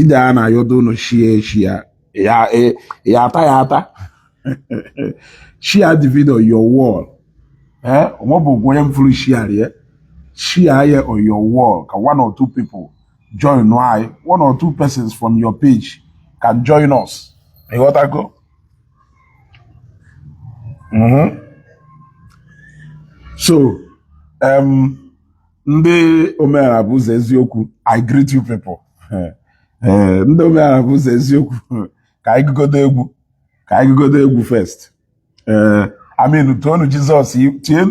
Video a na-ayọdo unu share, share ya, ya ata ya ata. Share the video on your wall. Eh, onwebụ onye m fụrụ share ya. Share ya on your wall ka one or two people join anyị. One or two persons from your page can join us. Ịghọtago? So ndị omenala bụ ụzọ eziokwu, I greet you people. Ee, ndị omenala bụ ụzọ eziokwu, ka anyị gụgodo egwu, ka anyị gụgodo egwu first. Ee, amen. Toonu Jizọs, tie,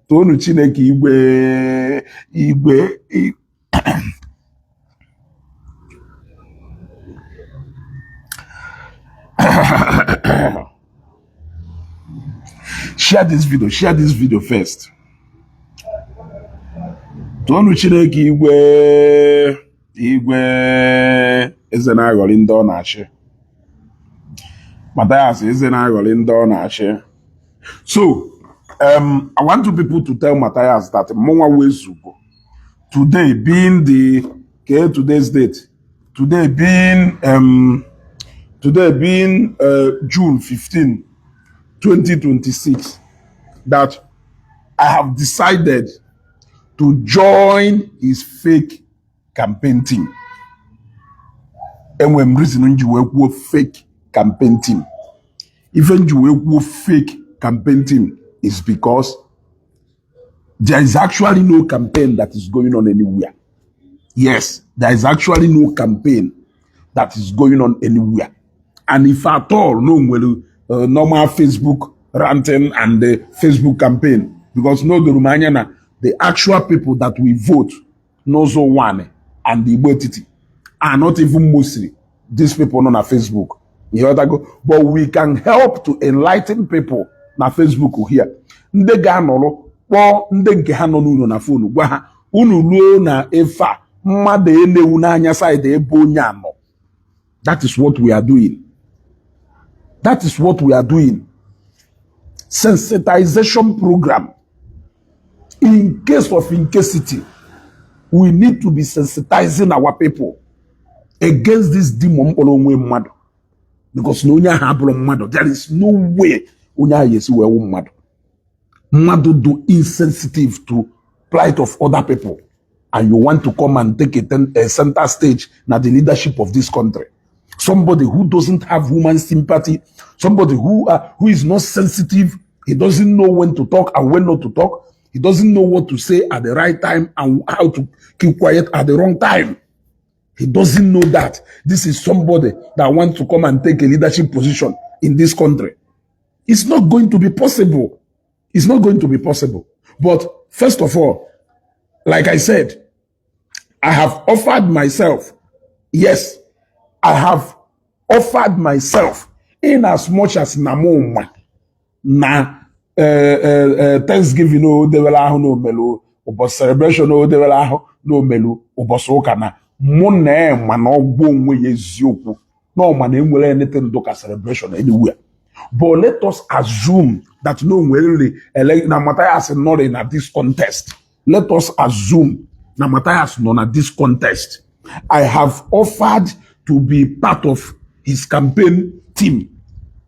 toonu Chineke, igwe igwe. Share this video, share this video first. Toonu Chineke, igwe igwe, eze na-aghọrị ndị ọ na-achị. Mathias, eze na-aghọrị ndị ọ na-achị. So I want you people to tell Matthias that mụnwa wezugo, today being the okay, today's date, today being June 15 2026, that I have decided to join his fake campaign team. Enwere m reason m ji wee kwuo fake campaign team. Ife m ji wee kwuo fake campaign team is because there is actually no campaign that is going on anywhere. Yes, there is actually no campaign that is going on anywhere. And if at all, no nwere normal Facebook ranting and the Facebook campaign, because no doro m anya na the actual people that we vote n'ụzọ one and the Igbo etiti are not even mostly these people nọ na Facebook. Ịghọtago? But we can help to enlighten people na Facebook here. Ndị ga-anọrọ kpọọ ndị nke ha nọ n'ụlọ na phone, gwa ha, unu ruo na efe a, mmadụ enewu n'anya side ebe onye a nọ. That is what we are doing. That is what we are doing. Sensitization program. In case of incasity, we need to be sensitizing our people against this demon mkpọrọ onwe mmadụ, because na onye ahụ abụrụ mmadụ. There is no way onye ahụ esi wee wụ mmadụ. Mmadụ do insensitive to plight of other people, and you want to come and take a center stage na the leadership of this country. Somebody who doesn't have human sympathy, somebody who is not sensitive. He doesn't know when to talk and when not to talk. He doesn't know what to say at the right time and how to keep quiet at the wrong time. He doesn't know that. This is somebody that wants to come and take a leadership position in this country. It's not going to be possible. It's not going to be possible. But first of all, like I said, I have offered myself. Yes, I have offered myself, in as much as na mụ ma na Thanksgiving o dewere ahụ na omelu ụbọchị celebration o dewere ahụ na omelu ụbọchị ụka, na mụ na ma na ọgwụ onwe ya eziokwu na ọma na enwere anything do ka celebration anywhere. But let us assume that no nwere na Matthias nọrọ na this contest. Let us assume na Matthias nọ na this contest. I have offered to be part of his campaign team.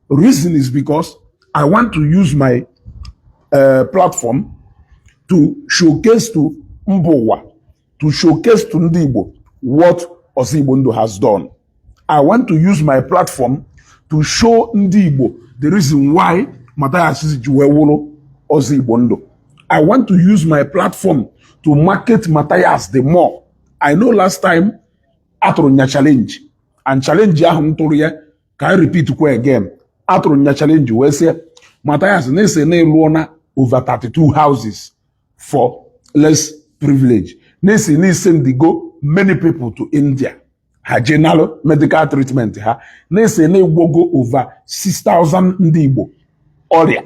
Reason is because I want to use my platform to showcase to mba ụwa, to showcase to ndị Igbo what Ozigbo Ndụ has done. I want to use my platform to show ndị Igbo the reason why Matthias ji wee wụrụ Ozigbo Ndụ. I want to use my platform to market Matthias the more. I know last time atụrụ nya challenge, and challenge ahụ m tụrụ ya ka I repeat kwa again. Atụrụ nya challenge wee sị, Matthias, na-ese na ịlụọ na over 32 houses for less privilege, na-esi na go many people to India, ha jee nalụ medical treatment, ha na-ese na-egwogo over 6,000 ndị Igbo ọrịa,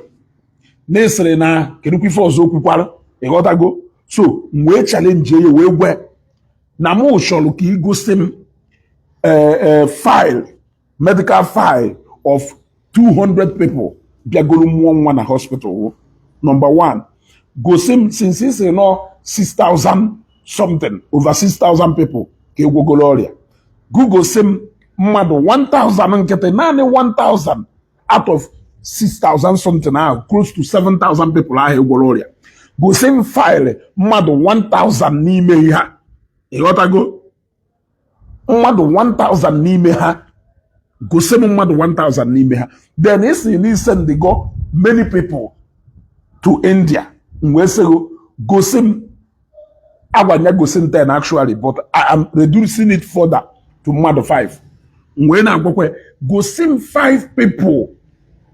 na-esere na kedụkwa ife ọzọ okwukwara. Ịghọtago? So m wee challenge ya, wee gwe na mụ chọrọ ka igosi m file, medical file of 200 people bịagoro mụọ nwa na hospital. Number one, gosi m, since isi nọ 6000 something, over 6000 people ka egwogoro ọrịa, Google sị m mmadụ 1000 nkịtị, naanị 1000 out of 6000 something ahụ, close to 7000 people ahụ gwọrọ ọrịa. Gosi m file mmadụ 1000 n'ime ha. Ịghọtago? Mmadụ 1000 n'ime ha, gosi m mmadụ 1000 n'ime ha. Then isi na isendigo many people to India, m wee sị gị gosi m agwanya, gosi m 10 actually, but I am reducing it further to mmadụ 5. M wee na-agwakwa, gosi m 5 people,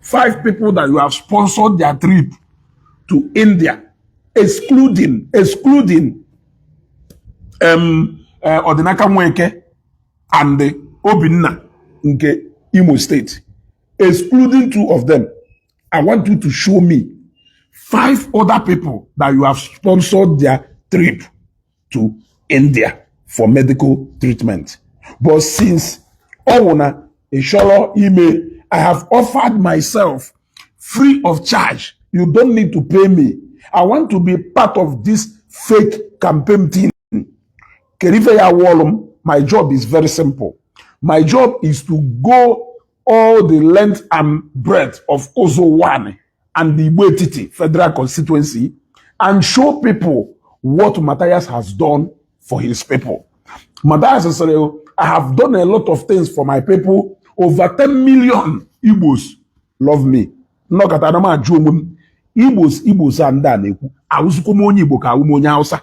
5 people that you have sponsored their trip to India, excluding Ọdịnaka Nweke and Obinna nke Imo State. Excluding two of them, I want you to show me five other people that you have sponsored their trip to India for medical treatment. But since ọ wụ na ị chọrọ ime, I have offered myself free of charge. You don't need to pay me. I want to be part of this fake campaign team. Kerife ya wọlụ. My job is very simple. My job is to go all the length and breadth of Uzo-Uwani and the Igbo Etiti Federal Constituency and show people what Matthias has done for his people. Matthias said, "I have done a lot of things for my people. Over 10 million Igbos love me." Nnọkọta na m ajụ onwe m, Igbos, Igbos a ndị a na-ekwu, awụzikwa m onye Igbo ka awụ m onye Hausa?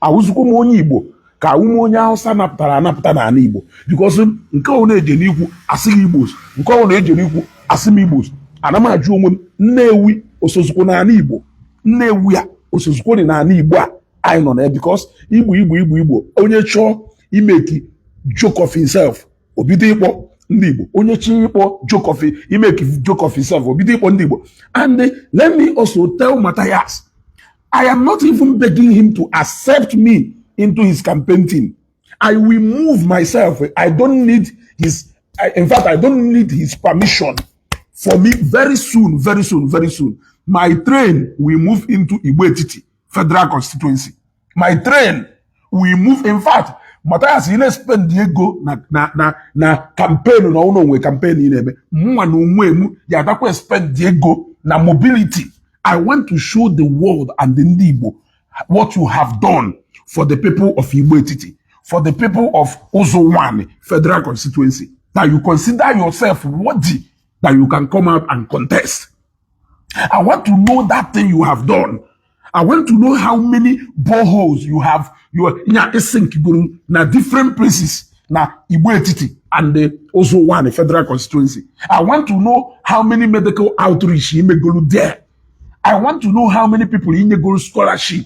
Awụzikwa m onye Igbo ka awụ m onye Hausa napụtara anapụta n'ala Igbo? Because nke ọ na-eje n'ikwu asịghị Igbos, nke ọ na-eje n'ikwu asị m Igbos. Ana m ajụ onwe m, Nnewi osozikwo n'ala Igbo? Nnewi a osozikwo dị n'ala Igbo a anyị nọ na ya? Because Igbo, Igbo, Igbo, Igbo, onye chọọ imake joke of himself, obido ịkpọ ndị Igbo. Onye chi ịkpọ joke of imake joke of himself, obido ịkpọ ndị Igbo. And let me also tell Matthias, I am not even begging him to accept me into his campaign team. I will move myself. I don't need his, in fact, I don't need his permission. For me, very soon, very soon, very soon, my train will move into Igbo Etiti Federal Constituency. My train will move. In fact, Matthias, ị na-spend ego na campaign na ụlọ onwe campaign ị na-eme, mụnwa na onwe m ya adakwa spend ego na mobility. I want to show the world and the ndị Igbo what you have done for the people of Igbo Etiti, for the people of Uzo-Uwani Federal Constituency, that you consider yourself worthy that you can come out and contest. I want to know that thing you have done. I want to know how many boreholes you have, you nya sink na different places na Igbo Etiti and the Uzo-Uwani Federal Constituency. I want to know how many medical outreach imegolu there. I want to know how many people inyegolu scholarship.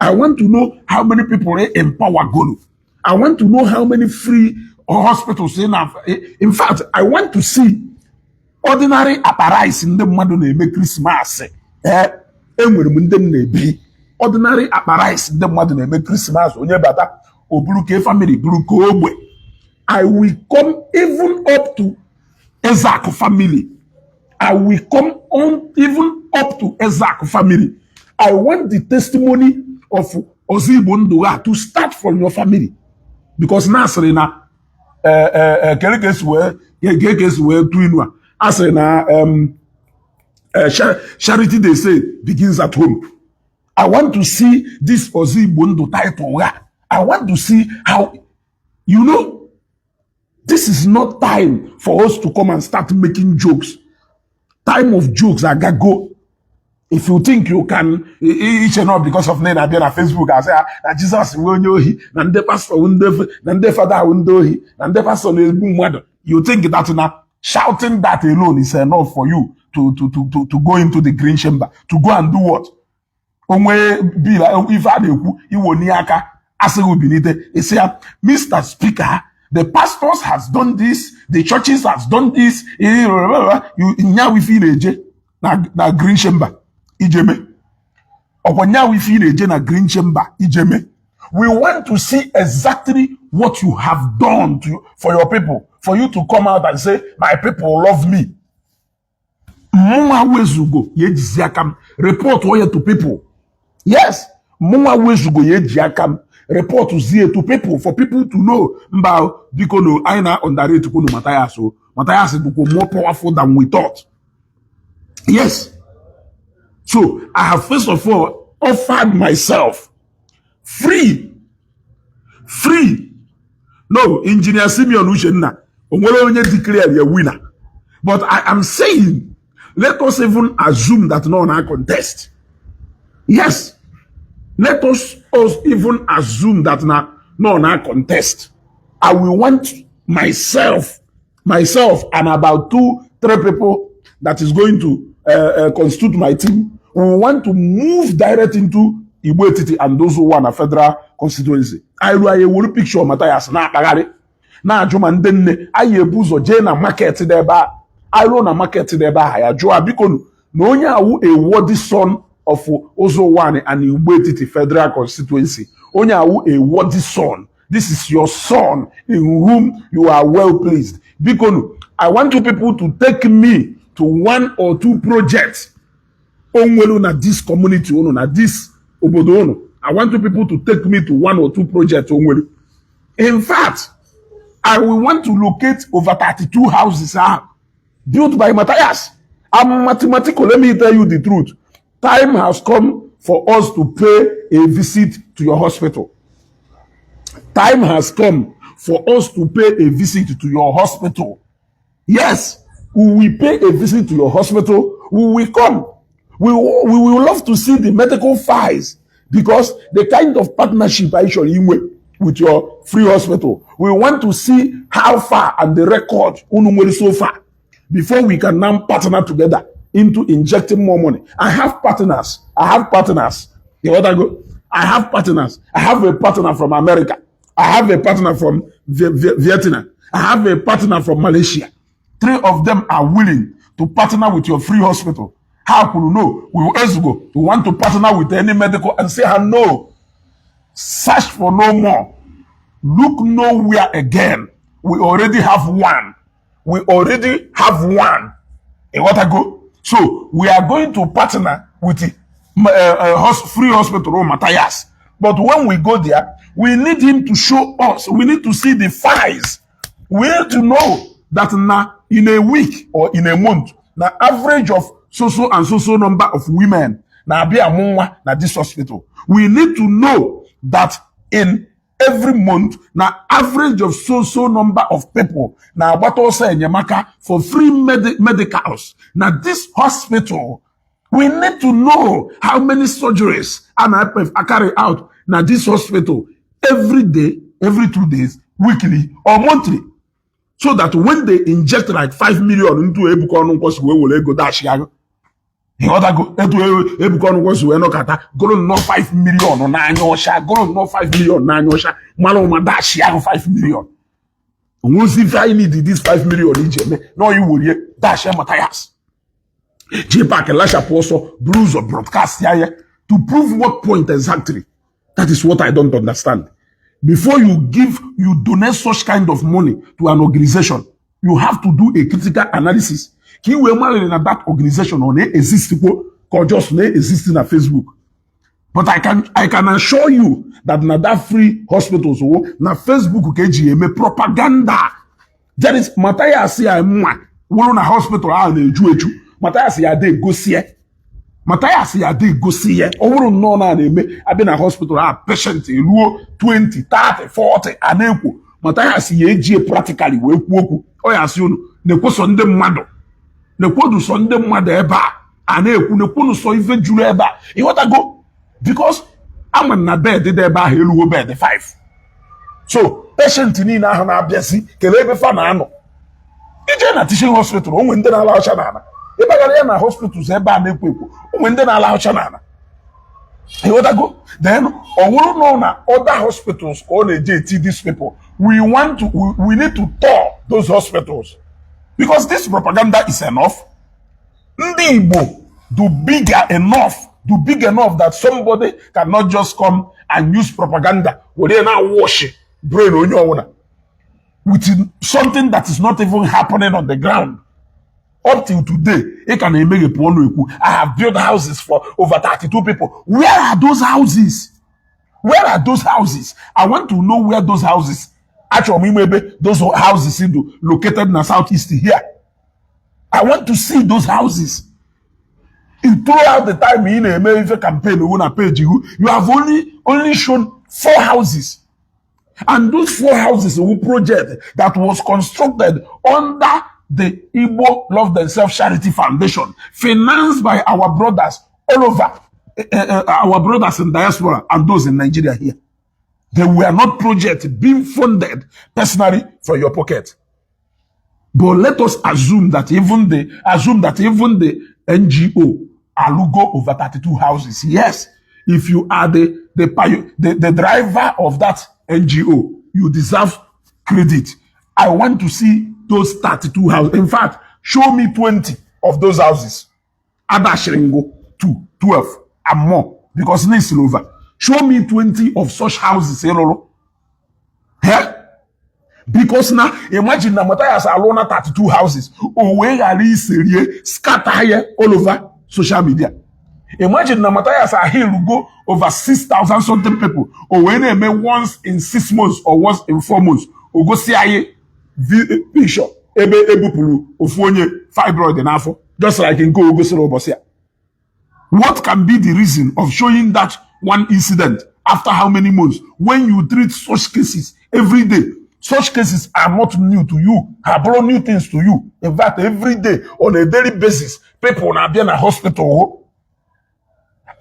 I want to know how many people empower golu. I want to know how many free hospitals in fact, I want to see ordinary akpa rice ndị mmadụ na-eme Christmas. Ee, enwere m ndị m na-ebi ordinary akpa rice ndị mmadụ na-eme Christmas, onye bata o buru ka family buru ka ogbe. I will come even up to Ezeaku family. I will come on even up to Ezeaku family. I want the testimony of Ozigbo Ndụgha to start from your family, because na asịrị na kere ka esi wee ka esi wee tụ inu a, asịrị na charity, they say, begins at home. I want to see this Ozigbo Ndụ title ha. I want to see how you know this is not time for us to come and start making jokes. Time of jokes agago. If you think you can iche not because of na abịa na Facebook asị ha na Jizọs nwe onye ohi, na ndị pastọ ndị na ndị fada ahụ ndị ohi, na ndị pastọ na-egbu mmadụ, you think that na shouting that alone is enough for you to go into the green chamber to go and do what? Onwe bill ife a na-ekwu iwoni aka asịghị bilite isi ya, "Mr. Speaker, the pastors has done this, the churches has done this." Nyawu ife ị na-eje na green chamber ijeme, ọkwa nyawu ife ị na-eje na green chamber ijeme. We want to see exactly what you have done for your people, for you to come out and say, "My people love me." Mụnwa wezugo ya ejizi aka m report ya to people. Yes, mụnwa wezugo ya eji aka m Report zie to people for people to know. Mba, biko no, anyị na underrate kwunu Matthias o. Matthias dịkwa more powerful than we thought. Yes. So I have first of all offered myself free. Free. No, Engineer Simeon Uchenna, o nwere onye declare a winner. But I am saying, let us even assume that no na contest. Yes. Let us even assume that na no na contest. I will want myself and about two, three people that is going to constitute my team. We want to move direct into Igbo Etiti and those who want a federal constituency. Anyị ruo, anyị ewuru picture Matthias na-akpagharị, na-ajụ ma ndị nne anyị ebu ụzọ jee na market dị ebe a. Anyị ruo na market dị ebe ahụ, ya jụọ, biko nu, na onye awụ a worthy son of Ụzọ and Igbo Etiti federal constituency, onye awụ a worthy son, this is your son in whom you are well pleased. Biko nu, I want you people to take me to one or two projects onwelu na this community unu, na this obodo unu. I want you people to take me to one or two projects onwelu. In fact, I will want to locate over 32 houses ahụ built by Matthias. I'm mathematical. Let me tell you the truth. Time has come for us to pay a visit to your hospital. Time has come for us to pay a visit to your hospital. Yes, we will pay a visit to your hospital. We will come. We will love to see the medical files because the kind of partnership I actually with your free hospital, we want to see how far and the record unu nwere so far before we can now partner together into injecting more money. I have partners. I have partners. You know what I go? I have partners. I have a partner from America. I have a partner from Vietnam. I have a partner from Malaysia. Three of them are willing to partner with your free hospital. How could you know? We will go. We want to partner with any medical and say, "Ah, no. Search for no more. Look nowhere again. We already have one. We already have one." In what I go? So we are going to partner with the free hospital, Matthias. But when we go there, we need him to show us. We need to see the files. We need to know that now in a week or in a month, the average of so so and so so number of women na abịa amụ nwa na this hospital. We need to know that in every month na average of so so number of people na agbata ọsọ enyemaka for free medicals na this hospital. We need to know how many surgeries a na carry out na this hospital every day, every 2 days, weekly or monthly, so that when they inject like 5 million into Ebuka Ọnụnkwọ si wee were ego dash ya, ịghọtago etu Ebuka Ọnụnkwọ si wee nọkọta goro nnọọ 5 million n'anya ọcha, goro nnọọ 5 million n'anya ọcha, mara ụma dash ahụ 5 million, onwezi ife anyị need this 5 million iji eme na oyi werie dash ya Matthias JPAC lachapụ ọsọ buru ụzọ broadcast ya ya to prove what point exactly? That is what I don't understand. Before you give, you donate such kind of money to an organization, you have to do a critical analysis ka ị wee marịrị na that organization ọ na-exist kwo ka ọ just na-exist na Facebook. But I can assure you that na that free hospitals wo na Facebook ka eji eme propaganda. There is Matthias ya mma wụrụ na hospital ahụ na-eju eju. Matthias ya ada egosi ya, Matthias ya ada egosi ya. Ọ bụrụ nnọọ na na-eme abịa na hospital ahụ, patient eruo 20, 30, 40 a na-ekwo, Matthias ya ejie practically wee kwuo okwu. Ọ ya asị unu na-ekwesọ ndị mmadụ, na-ekwodu sọ ndị mmadụ ebe a a na-ekwu, na-ekwunu sọ ife juru ebe a, ịghọtago? Because ama na bed dị ebe ahụ elugo bed 5, so patient niile ahụ na-abịazi, kelee ebe fa na-anọ. Ije na teaching hospital, onwe ndị na-ala ọcha n'ala. Ịbagara ya na hospitals ebe a na-ekwo ekwo, onwe ndị na-ala ọcha n'ala, ịghọtago? Then ọ bụrụ nọ na other hospitals ka ọ na-eje eti these people, we need to tour those hospitals because this propaganda is enough. Ndị Igbo do bigger enough, do big enough that somebody cannot just come and use propaganda were na wash brain onye ọbụla with something that is not even happening on the ground. Up till today, ị ka na-emeghepụ ọnụ ekwu, "I have built houses for over 32 people." Where are those houses? Where are those houses? I want to know where those houses. Achọrọ m ịma ebe those houses do located na Southeast here. I want to see those houses. In throughout the time ị na-eme ife campaign wu na page you, you have only shown four houses. And those four houses were project that was constructed under the Igbo Love Themselves Charity Foundation, financed by our brothers all over, our brothers in diaspora and those in Nigeria here. They were not projects being funded personally from your pocket. But let us assume that even the NGO alụgo over 32 houses. Yes, if you are the driver of that NGO, you deserve credit. I want to see those 32 houses. In fact, show me 20 of those houses. Adashiringo 2, 12 and more because it's over. Show me 20 of such houses. Elolo. Eh? Because now, imagine na Matthias alụna 32 houses. O wee ghara iserie scatter ya all over social media. Imagine na Matthias ahịlụgo over 6,000 something people. O wee na-eme once in 6 months or once in 4 months. O gosi anyị picture ebe ebupụrụ ofu onye fibroid n'afọ. Just like nke o gosiri ụbọchị a. What can be the reason of showing that one incident after how many months when you treat such cases every day? Such cases are not new to you, are brought new things to you. In fact, every day on a daily basis, people na-abịa na hospital.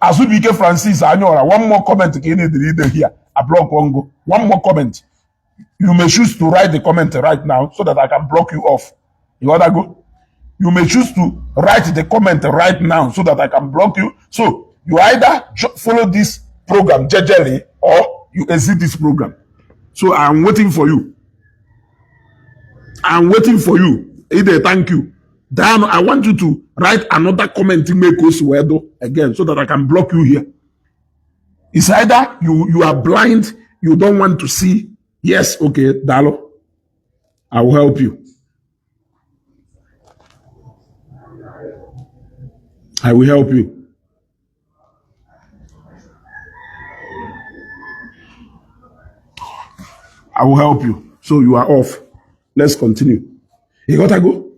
Azubike Francis Anyora, one more comment ka ị na-edere ide here, I block ngo. One more comment. You may choose to write the comment right now so that I can block you off. You gotta go. You may choose to write the comment right now so that I can block you. So you either follow this program jejely or you exit this program. So I'm waiting for you. I'm waiting for you. Ide, thank you. Dan, I want you to write another comment in make us wedo again so that I can block you here. It's either you are blind, you don't want to see. Yes, okay, Dalo. I will help you. I will help you. I will help you. So you are off. Let's continue. You gotta go.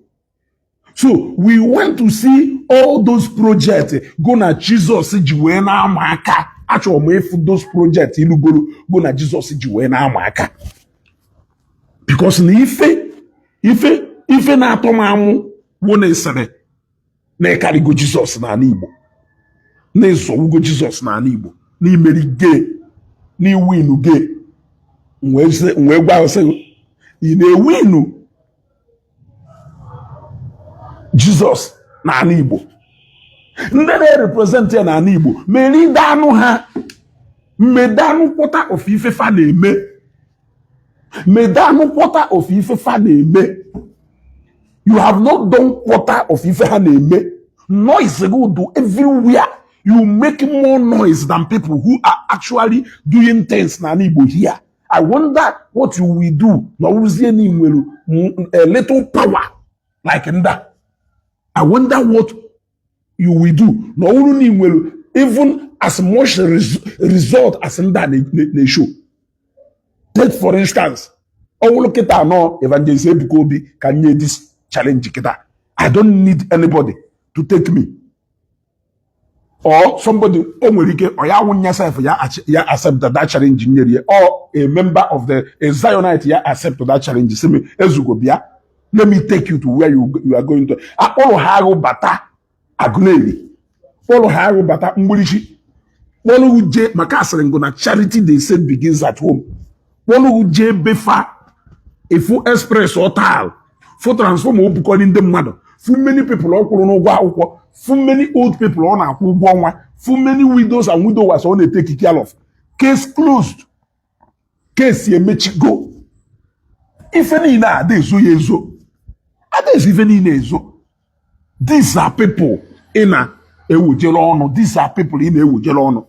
So we want to see all those projects go na Jesus ji wee na-ama aka. Achọrọ m ịfụ those projects ilugoro go na Jesus ji wee na-ama aka. Because na ife na-atọ m amụ wụ na esere na ịkarịgo Jizọs n'ala Igbo, na ịzọwugo Jizọs n'ala Igbo, na imeri gee, na iwinu gee. Wee gwa sị ị na-ewinu Jizọs n'ala Igbo, ndị na-represent ya n'ala Igbo meride anụ ha, mmedo anụ kwọta of ife fa na-eme, mmedo anụ kwọta of ife fa na-eme. You have not done quarter of ife ha na-eme. Noise go do everywhere. You make more noise than people who are actually doing things n'ala Igbo here. I wonder what you will do na ọwụzie na nwere a little power like nda. I wonder what you will do na ọwụrụ na nwere even as much result as nda na-show. Take for instance, ọwụrụ kịta anọ Evangelist Ebuka Obi ka nye this challenge kịta. I don't need anybody to take me or somebody o nwere ike ọ ya wụnye sef ya ya accept that challenge nyere ya, or a member of the a Zionite ya accept that challenge, sị me, "Ezugo, bịa, let me take you to where you are going to." Akpọrọ ha agụ bata Agụleri, kpọrọ ha agụ bata Mgbirichi, kpọrọ jee maka asịrị ngụ na charity they say begins at home, kpọrọ jee befa efu express ọtal fụ transformer obukọrị ndị mmadụ, fụ many people ọ kwụrụ n'ụgwọ akwụkwọ, fụ many old people ọ na-akwụ ụgwọ ọnwa, fụ many widows and widowers ọ na-etake care of. Case closed, case emechigo. Ife niile a ada ezo ya ezo, ada ezo ife niile ezo. These are people ị na-ewujere ọnụ. These are people ị na-ewujere ọnụ.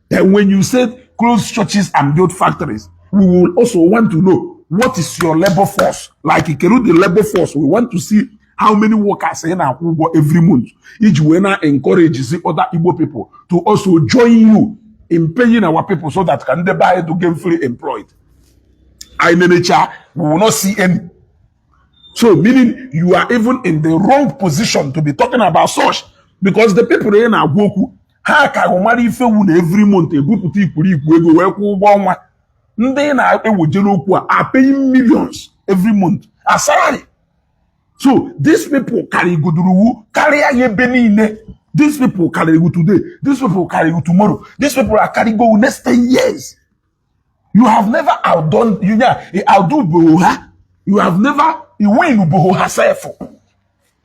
Then when you say close churches and build factories, we will also want to know what is your labor force. Like kedu the labor force? We want to see how many workers ị na-akwụ ụgwọ every month iji wee na encourage the other Igbo people to also join you in in paying our people so that ka ndị be anyị do gainfully employed. Anyị nenecha, we will not see any. So meaning you are even in the wrong position to be talking about such, because the people ị na-agwa okwu ha ka mara ife wu na every month ebupụta ikwuru ego wee kwụọ ụgwọ ọnwa. Ndị ị na-ewejere okwu a are paying millions every month as salary. So these people karịgodoro wu karịa ya ebe niile. These people carry you today, these people carry you tomorrow, these people are carry go next 10 years. You have never outdone you, yeah, outdo boho ha. You have never win boho ha sef.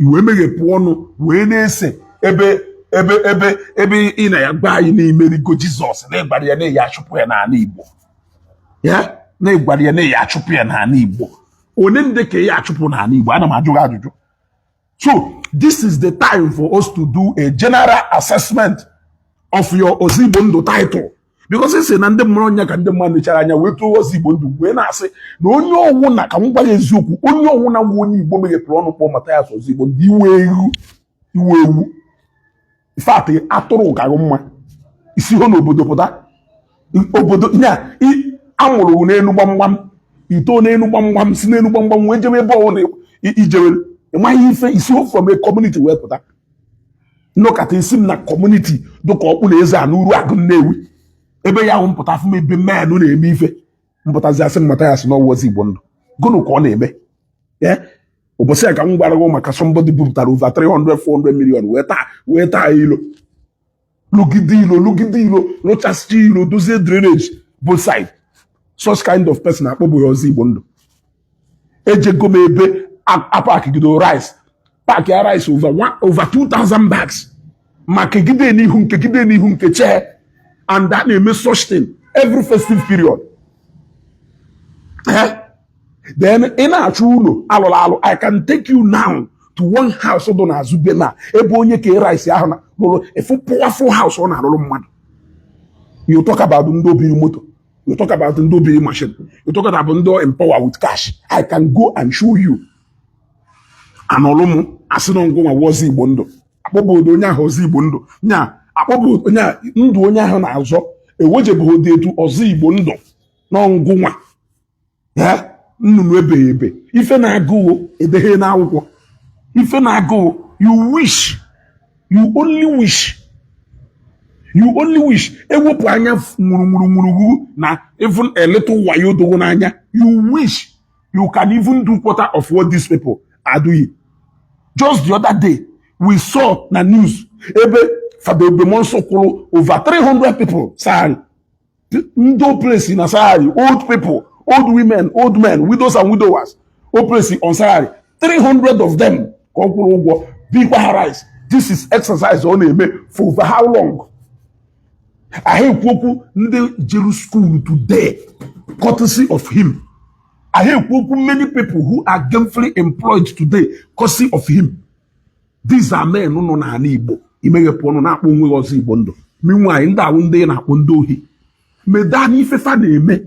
Iwe meghepụ ọnụ wee na-ese ebe ebe ebe ebe ị na ya gba anyị n'imerigo Jizọs na ịgbara ya na-eyi achụpụ ya n'ala Igbo, ya na ịgbara ya na-eyi achụpụ ya n'ala Igbo. Onye ndị ka ya achụpụ n'ala Igbo? Ana m ajụ gị ajụjụ. So this is the time for us to do a general assessment of your Ozigbo Ndụ title, because ị sị na ndị mmadụ nya ka ndị mmadụ nechara anya wee tụọ Ozigbo Ndụ, wee na-asị na onye ọwụ na ka m gwa ya eziokwu, onye ọwụ na nwa onye Igbo meghepụrụ ọnụ kpọọ Mathias Ozigbo Ndụ, iwe ewu, iwe ewu. In fact, atụrụ ka mma isi hụ n'obodo pụta obodo nya amụrụ n'elu gbamgbam, ito n'elu gbamgbam, si n'elu gbamgbam wee jebe ebe ọwụ na ijewere. Ịmaghị ife isi hụ from a community wee pụta. Nnọkọta isi m na community dịka ọkpụ na eze a n'uru agụ Nnewi ebe ya ahụ mpụta afụ m ebe men na-eme ife mpụtazi asị m Mathias na ọwụ Ozigbo Ndụ gụnụ ka ọ na-eme. Ụbọchị a ka m gwara gị maka somebody bupụtara over 300 400 million wee taa ilo, lụgide ilo, lụgide ilo, lụchasịcha ilo, dozie drainage both side. Such kind of person akpọbụghị Ozigbo Ndụ. Ejego m ebe apakgido rice, pack ya rice over one, over 2000 bags, ma kegide n'ihu nkegide n'ihu nke chee, and that na-eme such thing every festive period. Eh? Then ị na-achọ ụlọ alụrụ alụ, I can take you now to one house dị n'azụ be na ebe onye ka rice ahụ na lụrụ efu powerful house ọ na-arụrụ mmadụ. You talk about ndị obiri moto, you talk about ndị obiri machine, you talk about ndị empower with cash. I can go and show you. Anọlụ m asị na ngụ nwa Ozigbo Ndụ akpọbụodo onye ahụ Ozigbo Ndụ nya akpọbụ onye a ndụ onye ahụ na-azọ ewejebụghị etu ọzọ Igbo ndụ na ngụnwa ya nnụnụ ebeghị ebe ife na-agụụ edeghe n'akwụkwọ ife na-agụụ. You wish, you only wish, you only wish. Ewepụ anya nwuruwuruwuru na even a little wayo dogo n'anya. You wish you can even do quarter of what these people are doing. Just the other day we saw na news ebe Fada Ebubemuonso kwụrụ over 300 people salary, ndị o place na salary, old people, old women, old men, widows and widowers o place on salary, 300 of them ka ọ kwụrụ ụgwọ bikwa ha rice. This is exercise ọ na-eme for over how long? Ahụ ekwu okwu ndị jeru school today courtesy of him. Ahụ ekwu okwu many people who are gainfully employed today courtesy of him. These are men nọ n'ala Igbo imeghepụ ọnụ na-akpọ onwe gị ọzọ Igbo ndụ. Meanwhile, ndị ahụ ndị na-akpọ ndị ohi meda n'ifefa na-eme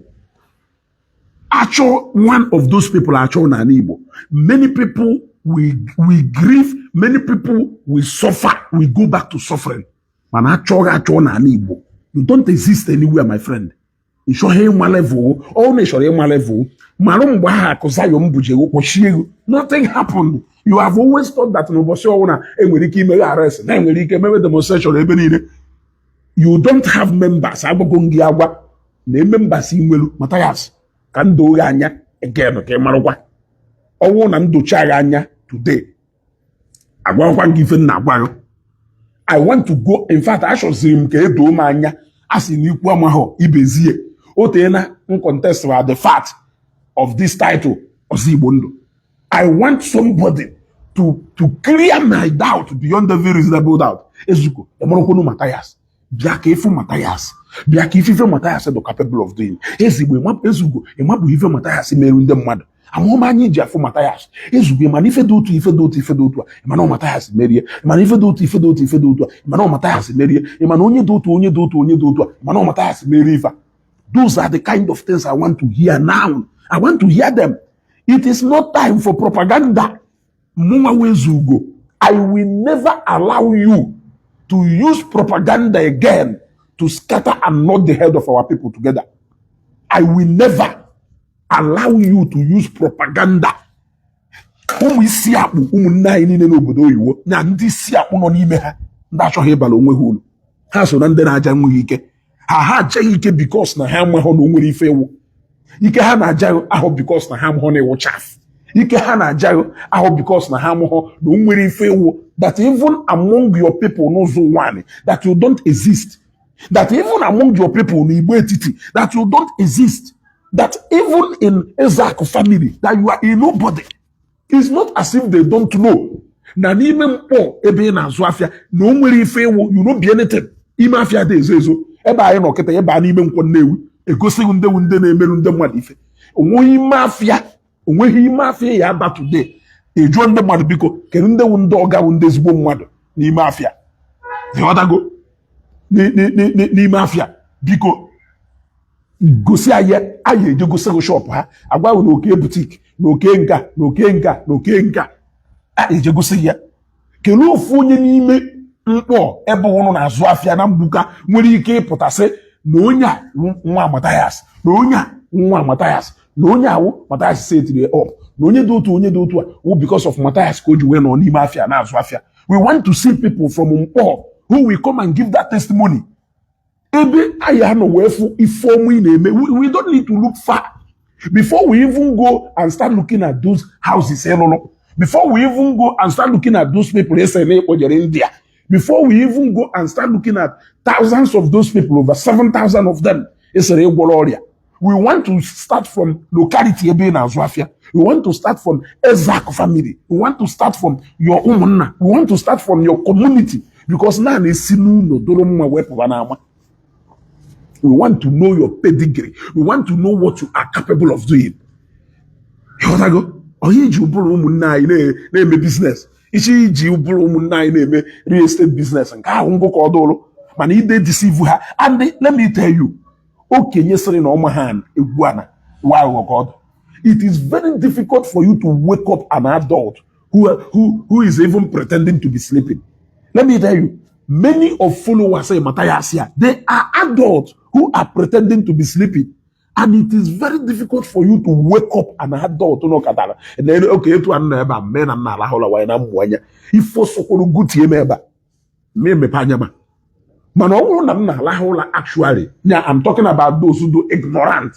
achọ one of those people achọ n'ala Igbo. Many people will grieve, many people will suffer, will go back to suffering, mana achọghị achọ n'ala Igbo. You don't exist anywhere, my friend. Ị chọghị ịma level ọ na ị chọrọ ịma level marụ mgbe ahụ akụ Zion buje kpọchie ego. Nothing happened. You have always thought that n'ụbọchị ọbụla enwere ike imeghe arrest na enwere ike mewe demonstration ebe niile. You don't have members. Agwago m gị agwa na members inwelu Mathias ka m doo gị anya again ka ị marụkwa ọnwụ na ndochi gị anya today. Agwakwa gị ife m na-agwa gị. I want to go, in fact, achọziri m ka edoo m anya. A sị na ikwu amaghọ ibezie o teena m contest the fact of this title Ọzọ Igbo Ndụ. I want somebody to clear my doubt beyond every reasonable doubt. Ezuko emụrụkwunu Mathias bịa ka ịfụ Mathias, bịa ka ife Mathias dị capable of doing. Ezigbo ezugo ịmabụ ife Mathias merụ ndị mmadụ amụma anyị ji afụ Mathias. Ezugbo mana ife dị otu, ife dị otu, ife dị otu a, mana ọ Mathias merie. Mana ife dị otu, ife dị otu, ife dị otu a, mana ọ Mathias merie. Mana onye dị otu, onye dị otu, onye dị otu a, mana ọ Mathias merie ife a. Those are the kind of things I want to hear now. I want to hear them. It is not time for propaganda. Mụnwa wezugo, I will never allow you to use propaganda again to to scatter and knock the head of our people together. I will never allow you to use propaganda. Ụmụ isi akpụ, ụmụnne anyị niile n'obodo oyibo na ndị isi akpụ nọ n'ime ha, ndị achọghị ịbara onwe ha uru, ha so na ndị na-aja nweghị ike. Ha ajaghị ike because na ha amaghọ na o nwere ife ewu ike. Ha na-aja ahụ because na ha amụghọ na ịwụ chaff. Ike ha na-aja ahụ because na ha amụghọ na o nwere ife ewu, that even among your people n'ụzọ ụwa, that you don't exist, that even among your people n'Igbo etiti, that you don't exist, that even in Ezeaku family, that you are a nobody. It's not as if they don't know na n'ime mkpọ ebe ị na-azụ afịa na o nwere ife ịwụ. You no be anything. Ime afịa dị ezo ezo ebe anyị nọ kịta. Ebe a n'ime Nkwọ Nnewi, egosighị ndị wu ndị na-emerụ ndị mmadụ ife. Onweghị ime afịa, onweghị ime afịa ya aba today, ejụọ ndị mmadụ, "Biko, kedu ndị wu ndị ọga, wu ndị ezigbo mmadụ n'ime afịa?" Ịghọtago? N'ime afịa, biko gosi anyị. Anyị eje gosi gị shop ha, agwa na oke boutique na oke nka na oke nka na oke nka a eje gosi ya. Kelee ofu onye n'ime mkpọ ebe ụnụ na-azụ afịa na mgbuka nwere ike ịpụtasị na onye a nwa Mathias, na onye a nwa Mathias, na onye awụ Mathias setiri up, na onye dị otu, onye dị otu a wụ because of Mathias ka o ji wee nọ n'ime afịa na-azụ afịa. We want to see people from mkpọ who will come and give that testimony ebe anyị anọ wee fụ ife ọmụ ị na-eme. We don't need to look far before we even go and start looking at those houses ịlụlụ, before we even go and start looking at those people ese na ịkpọjere India, before we even go and start looking at thousands of those people, over 7,000 of them esere ịgwọrọ ọrịa. We want to start from locality ebe ị na-azụ afịa. We want to start from Ezeaku family. We want to start from your ụmụnna. We want to start from your community, because na na-esi n'ụlọ doro mma wepụba n'ama. We want to know your pedigree. We want to know what you are capable of doing. Ịghọtago? Onye iji ụbụrụ ụmụnne anyị na-eme business, ichi iji ụbụrụ ụmụnne anyị na-eme real estate business, nke ahụ ngụ ka ọ dụrụ, mana ide deceive ha. And let me tell you, okenye sịrị na ọma ha egwu ana wa aghụghọ ka ọ dụ. It is very difficult for you to wake up an adult who is even pretending to be sleeping. Let me tell you, many of followers say Matthias here, they are adults who are pretending to be sleeping. And it is very difficult for you to wake up an adult no katara. And then, okay, etu anọ ebe a mee na nna alahụla wanye na mmụ anya. Ife osokwuru gutie m ebe a mee emepe anya ma. Mana ọ bụrụ na m na-alahụ ụla actually, yeah, I'm talking about those who do ignorant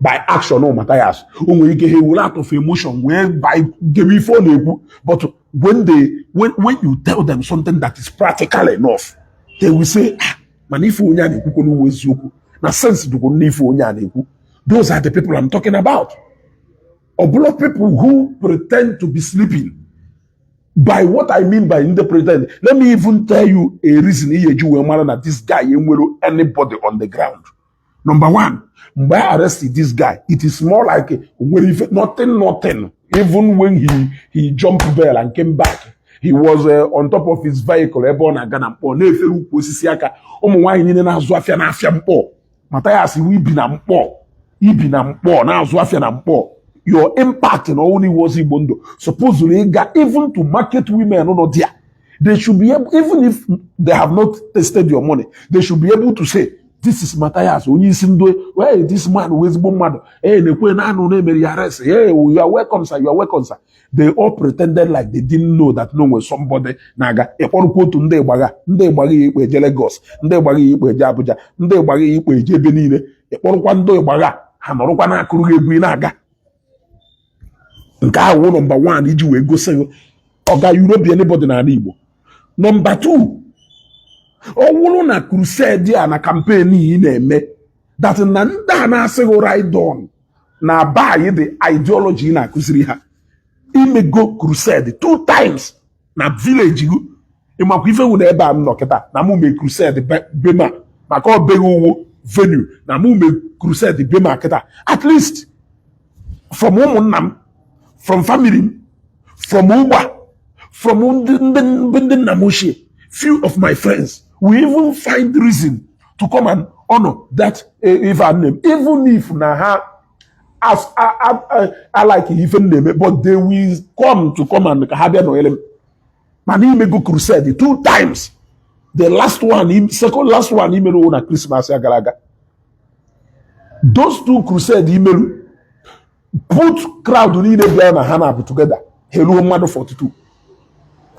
by action o Matthias. O nwere ike ha ewere out of emotion wee by gebe ife ọ na-ekwu, but when you tell them something that is practical enough, they will say, "Ah, mana ife onye a na-ekwukwo n'uwe eziokwu na sense dịkwa n'ife onye a na-ekwu." Those are the people I'm talking about. Ọ bụla people who pretend to be sleeping. By what I mean by ndị pretend, let me even tell you a reason ihe eji wee mara na this guy enwero anybody on the ground. Number one, mgbe I arrested this guy, it is more like nwere ife, nothing, nothing. Even when he jumped bail and came back, he was on top of his vehicle ebe ọ na-aga na mkpọ na-efere ukwu osisi aka. Ụmụ nwaanyị niile na-azụ afịa n'afịa mkpọ, Mathias, iwu ibi na mkpọ, ibi na mkpọ na-azụ afịa na mkpọ, your impact na ọnwụ n'iwu ozi Igbo ndụ supposedly ịga even to market women nọ there. They should be able, even if they have not tasted your money, they should be able to say, "This is Matthias, onye isi ndụ. Hey, this man wụ ezigbo mmadụ. Hey, na-ekwe na anụ na-emeri ya arrest. Hey, you are welcome, sir. You are welcome, sir." They all pretended like they didn't know that no nwere somebody na-aga ịkpọrọkwa otu ndị ịgbagha, ndị ịgbagha ya ikpe eje Lagos, ndị ịgbagha ya ikpe eje Abuja, ndị ịgbagha ya ikpe eje ebe niile. Ịkpọrọkwa ndị ịgbagha, ha nọrọkwa na-akụrụ gị egwu ị na-aga. Nke ahụ wụ number one iji wee gosi gị ọga Europe anybody n'ala Igbo. Number two, ọ wụrụ na crusade a na campaign ị na-eme, that na ndị a na-asị gị ride on na buy the ideology ị na-akụziri ha, imego crusade two times na village gị. Ịmakwa ife wụ na ebe a m nọ kịta na mụ mee crusade bema maka ọbeghị uwo venue na mụ mee crusade bema kịta, at least from ụmụnna m, from family m, from ụgba, from ndị nna m ochie, few of my friends will even find reason to come and honor that ife a name, even if na ha as I like ife m na-eme, but they will come to come and ka ha bịa nọnyere m. Mana imego crusade two times. The last one, second last one imeru na Christmas ya gara aga, those two crusade imeru, put crowd niile bịara na ha na-abụ together, ha eruo mmadụ 42.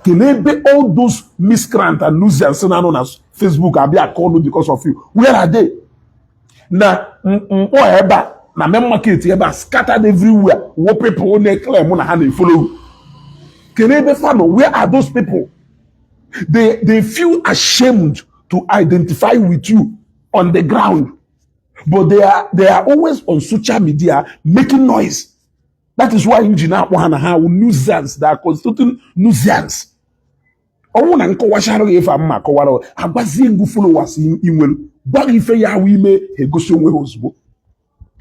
Kelee ebe all those miscreant and nuisance na-anọ na Facebook abịa akọ ọnụ because of you. Where are they? Na mkpọ ebe a, na main market ebe a, scattered everywhere, wo people na-eclaim na ha na-efollow. Kelee ebe fa nọ? Where are those people? They feel ashamed to identify with you on the ground, but they are always on social media making noise. That is why m ji na-akpọ ha na ha wụ nuisance. They are constituting nuisance. Ọnwụ na nkọwachara gị ife a mma akọwara, agwazie ngụ followers inwelu, gwa gị ife ya awụ ime ha egosi onwe ha ozugbo.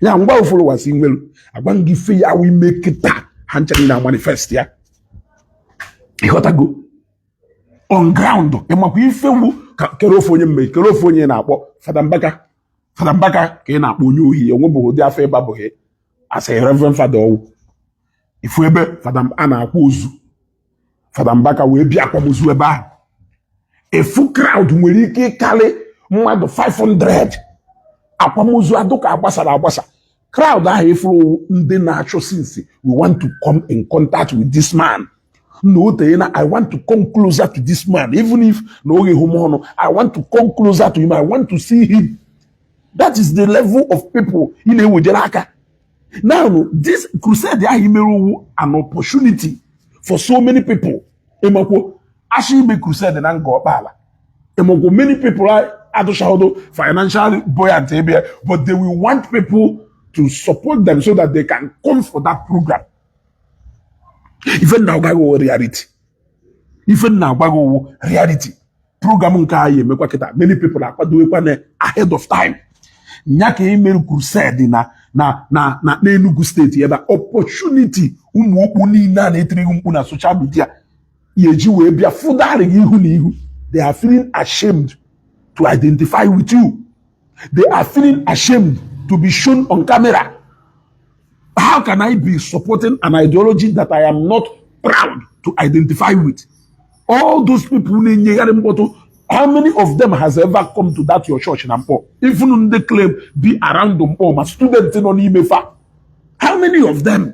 Ya ngwa followers inwelu, agwa gị ife ya awụ ime kịta, ha ncha niile manifest ya. Ịghọtago? On ground, ịmakwa ife wu ka kere ofe onye mmehie, kere ofe onye na-akpọ Fada Mbaka. Fada Mbaka ka ị na-akpọ onye ohi, onwebụghị ụdị afọ ịbabụghị as a reverend father. Ọwụ ifu ebe Fada a na-akwa ozu Fada Mbaka wee bịa akwamozu ebe ahụ, efu crowd nwere ike ịkarị mmadụ 500. Akwamozu adụka agbasara agbasa. Crowd ahụ ifuru ndị na-achụ since, we want to come in contact with this man na otenye na I want to come closer to this man, even if na oge hụ m ọnụ, I want to come closer to him, I want to see him. That is the level of people ị na-ewejere aka. Now, this crusade ahụ imerụ an opportunity for so many people. Ịmakwo asị ime crusade na Nga Ọkpala, ịmakwo many people adụchaghọdo financially buoyant ebe, but they will want people to support them so that they can come for that program. Ife nna agwa gị reality, ife nna agwa gị wụ reality. Program nke anyị emekwa kịta, many people akwadowekwa na ahead of time. Nya ka emerụ crusade na n'Enugu Steeti ebe a, opportunity ụmụ okpu niile a na-etiri gị mkpu na social media ya eji wee bịa fụdarị gị ihu na ihu. They are feeling ashamed to identify with you. They are feeling ashamed to be shown on camera. How can I be supporting an ideology that I am not proud to identify with? All those people na-enyegharị mkpọtụ, how many of them has ever come to that your church na Mkpọ? Even ndị claim be around Mkpọ, ma student nọ n'ime fa, how many of them?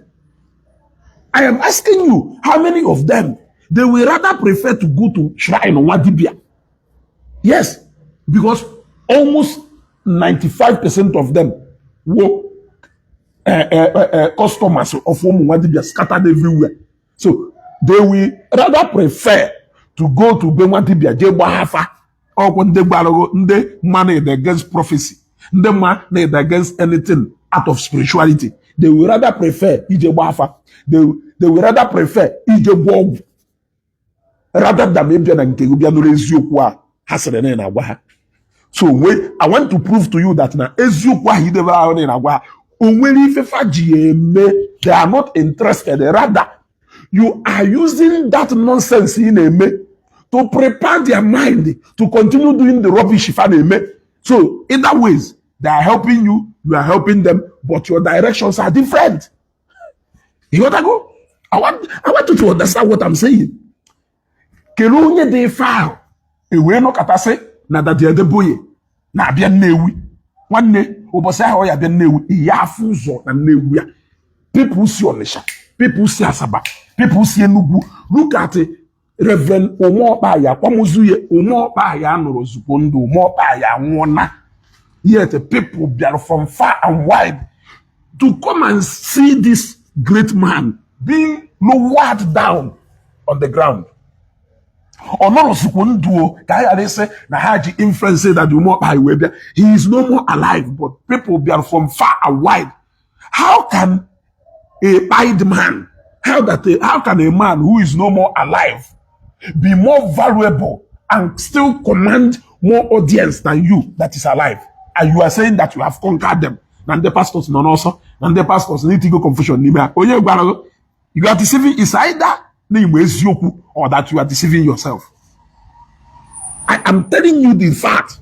I am asking you, how many of them? They will rather prefer to go to shrine nwa dibia. Yes, because almost 95% of them were customers of ụmụ nwa dibia scattered everywhere. So they will rather prefer to go to be nwa dibia jee gbaa afa. Ọkwụ ndị gbarụgo, ndị mma na against prophecy, ndị mma na against anything out of spirituality, they will rather prefer ije gbaa afa. They will rather prefer ije gwọ ọgwụ rather than ịbịa na nke gị bịa nụrụ eziokwu a ha sịrị na ị na-agwa ha. So wait, I want to prove to you that na eziokwu ahụ idebere ahụ na ị na-agwa ha, o nwere ife fa ji ya eme. They are not interested. Rather, you are using that nonsense ị na-eme to prepare their mind to continue doing the rubbish fa na-eme. So either ways, they are helping you, you are helping them, but your directions are different. You got to go. I want you to understand what I'm saying. Kedu onye dị ife ahụ ewee nọkọtasị na Daddy Adeboye na-abịa Nnewi? Nwanne, ụbọchị ahụ ọ ya abịa Nnewi, ya afụ ụzọ na Nnewi ya. People si Ọnịsha, people si Asaba, people si Enugu. Look at Reverend Umeọkpa ya, akwamozu ya. Umeọkpa ya nụrụ ozugbo ndụ, Umeọkpa ya nwụọna, yet people bịara from far and wide to come and see this great man being lowered down on the ground. Ọ nọrọsikwu ndụ o, ka a ghara ịsị na ha ji influence that Umeọkpa wee bịa. He is no more alive, but people bịara from far and wide. How can a pied man, how can a man who is no more alive be more valuable and still command more audience than you that is alive? And you are saying that you have conquered them, na ndị pastors nọ n'ọsọ, na ndị pastors na-etigo confusion n'ime ha. Onye gwara gị? You are deceiving. Is either na igbe eziokwu or that you are deceiving yourself. I am telling you the fact.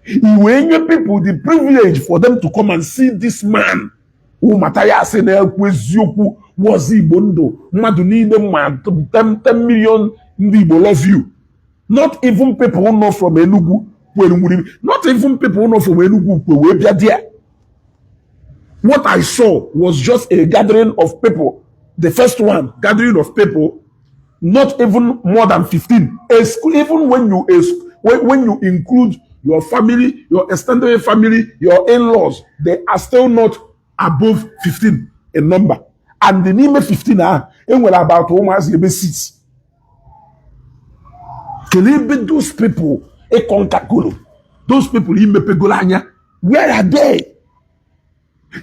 I wee nye people the privilege for them to come and see this man who Mathias na-ekwu eziokwu wọzi Igbo ndụ mmadụ niile ma 10 10 million ndị Igbo love you. Not even people who know from Enugu kwere nwere, not even people who know from Enugu kwe wee bịa there. What I saw was just a gathering of people. The first one, gathering of people, not even more than 15. Even when you include your family, your extended family, your in-laws, they are still not above 15 in number. And the n'ime 15 ahụ, enwere about ụmụazị ebe 6. Kelee ebe those people ịkọnkagolo, those people imepegolo anya, where are they?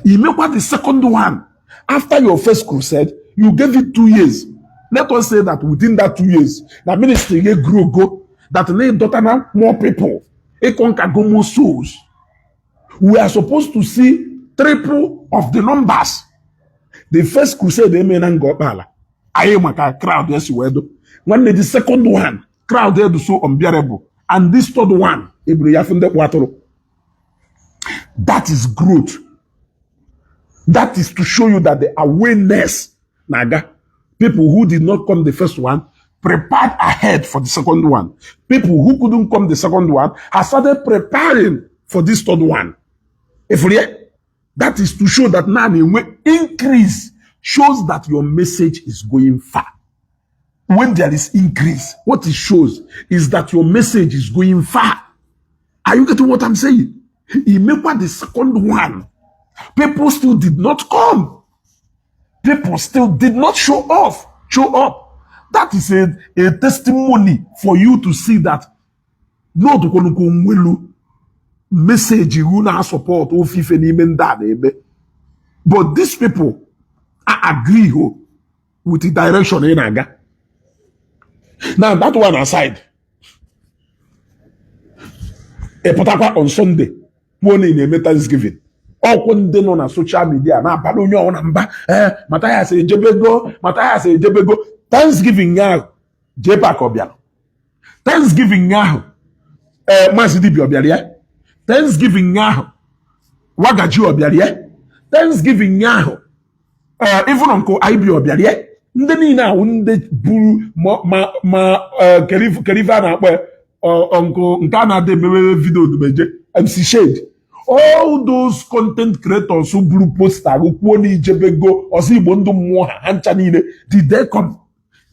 Imekwa the second one. After your first crusade, you gave it 2 years. Let us say that within that 2 years, na ministry get grow go, that na daughter na more people, ịkọnkago more souls. We are supposed to see triple of the numbers. The first crusade eme na Nga Ọkpala, anyị maka crowd esi wee do. Nwanne, the second one, crowd edu so unbearable. And this third one, eburu ya fụ ndị kpụ atụrụ. That is growth. That is to show you that the awareness na-aga. People who did not come the first one prepared ahead for the second one. People who couldn't come the second one have started preparing for this third one. If that is to show that now the increase shows that your message is going far. When there is increase, what it shows is that your message is going far. Are you getting what I'm saying? Imekwa the second one, people still did not come. People still did not show off, show up. That is a testimony for you to see that no nwelu message iwu na support ofufe n'ime ndị a na-eme. But these people are agree ho with the direction ị na-aga. Now, that one aside, ị pụtakwa on Sunday kwuo na ị na-eme Thanksgiving. Ọkwụ ndị nọ na social media na-abalị onye ọbụla mba, ee, Mathias ejebego, Mathias ejebego. Thanksgiving ahụ, JPAC ọ bịara Thanksgiving ahụ? Ee, Maazị Dibia ọ bịara ya Thanksgiving ahụ? Wagaji ọ bịara ya Thanksgiving ahụ? Ee, even Uncle IB ọ bịara ya? Ndị niile ahụ ndị buru ma kerife a na-akpọ ya, Uncle nke a na-ada emewe video odumeje, MC Shade, all those content creators buru poster kwuo na ijebego ọzọ Igbo ndụ mmụọ ha, ha ncha niile, did they come?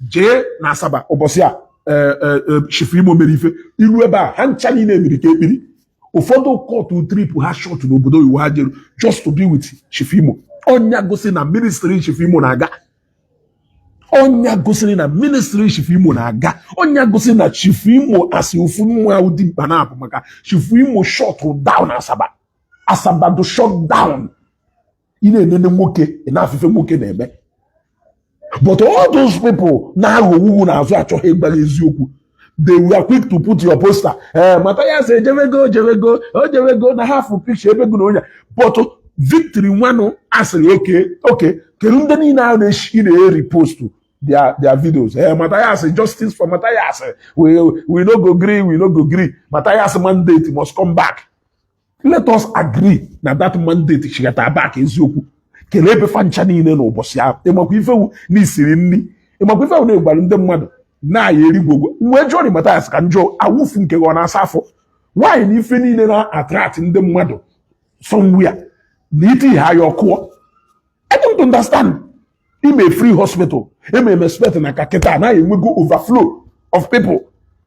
Jee na Asaba ụbọchị a Chief Imo mere ife iru ebe a, ha ncha niile mere ka ekpiri. Ụfọdụ cut trip ha short n'obodo oyibo ha jeru just to be with Chief Imo. Ọnya gosi na ministry Chief Imo na-aga. Ọnya gosiri na ministry Chief Imo na-aga. Ọnya gosiri na Chief Imo asị ofu nwa ahụ dị mkpa na-abụ maka Chief Imo shut down Asaba. Asaba do shut down. Ị na-enene nwoke, ị na-afịfe nwoke na-eme. But all those people na-aghọ n'azụ achọghị ịgbara eziokwu. They were quick to put your poster, ee, Mathias ejebego, ojebego, ojebego na half picture ebe gụ na onye. But victory nwanụ asịrị oke kedu ndị niile ahụ na-eshi na-e repost their videos? Eh, Mathias, justice for Mathias, we no go gree, we no go gree. Mathias mandate must come back. Let us agree na that mandate chigata back. Eziokwu, kelee ebe fancha niile n'ụbọchị ahụ. Ịmakwa ifewu na isiri nri, ịmakwa ifewu na-egwara ndị mmadụ na-aya erigwogwo mgbe jụọ Mathias ka njọ awụfu nke ọ na-asa afọ nwaanyị na ife niile na-attract ndị mmadụ somewhere na iti ha ya ọkụọ. I don't understand. Ime free hospital, eme m expect na ka kịta anaghị enwego overflow of people.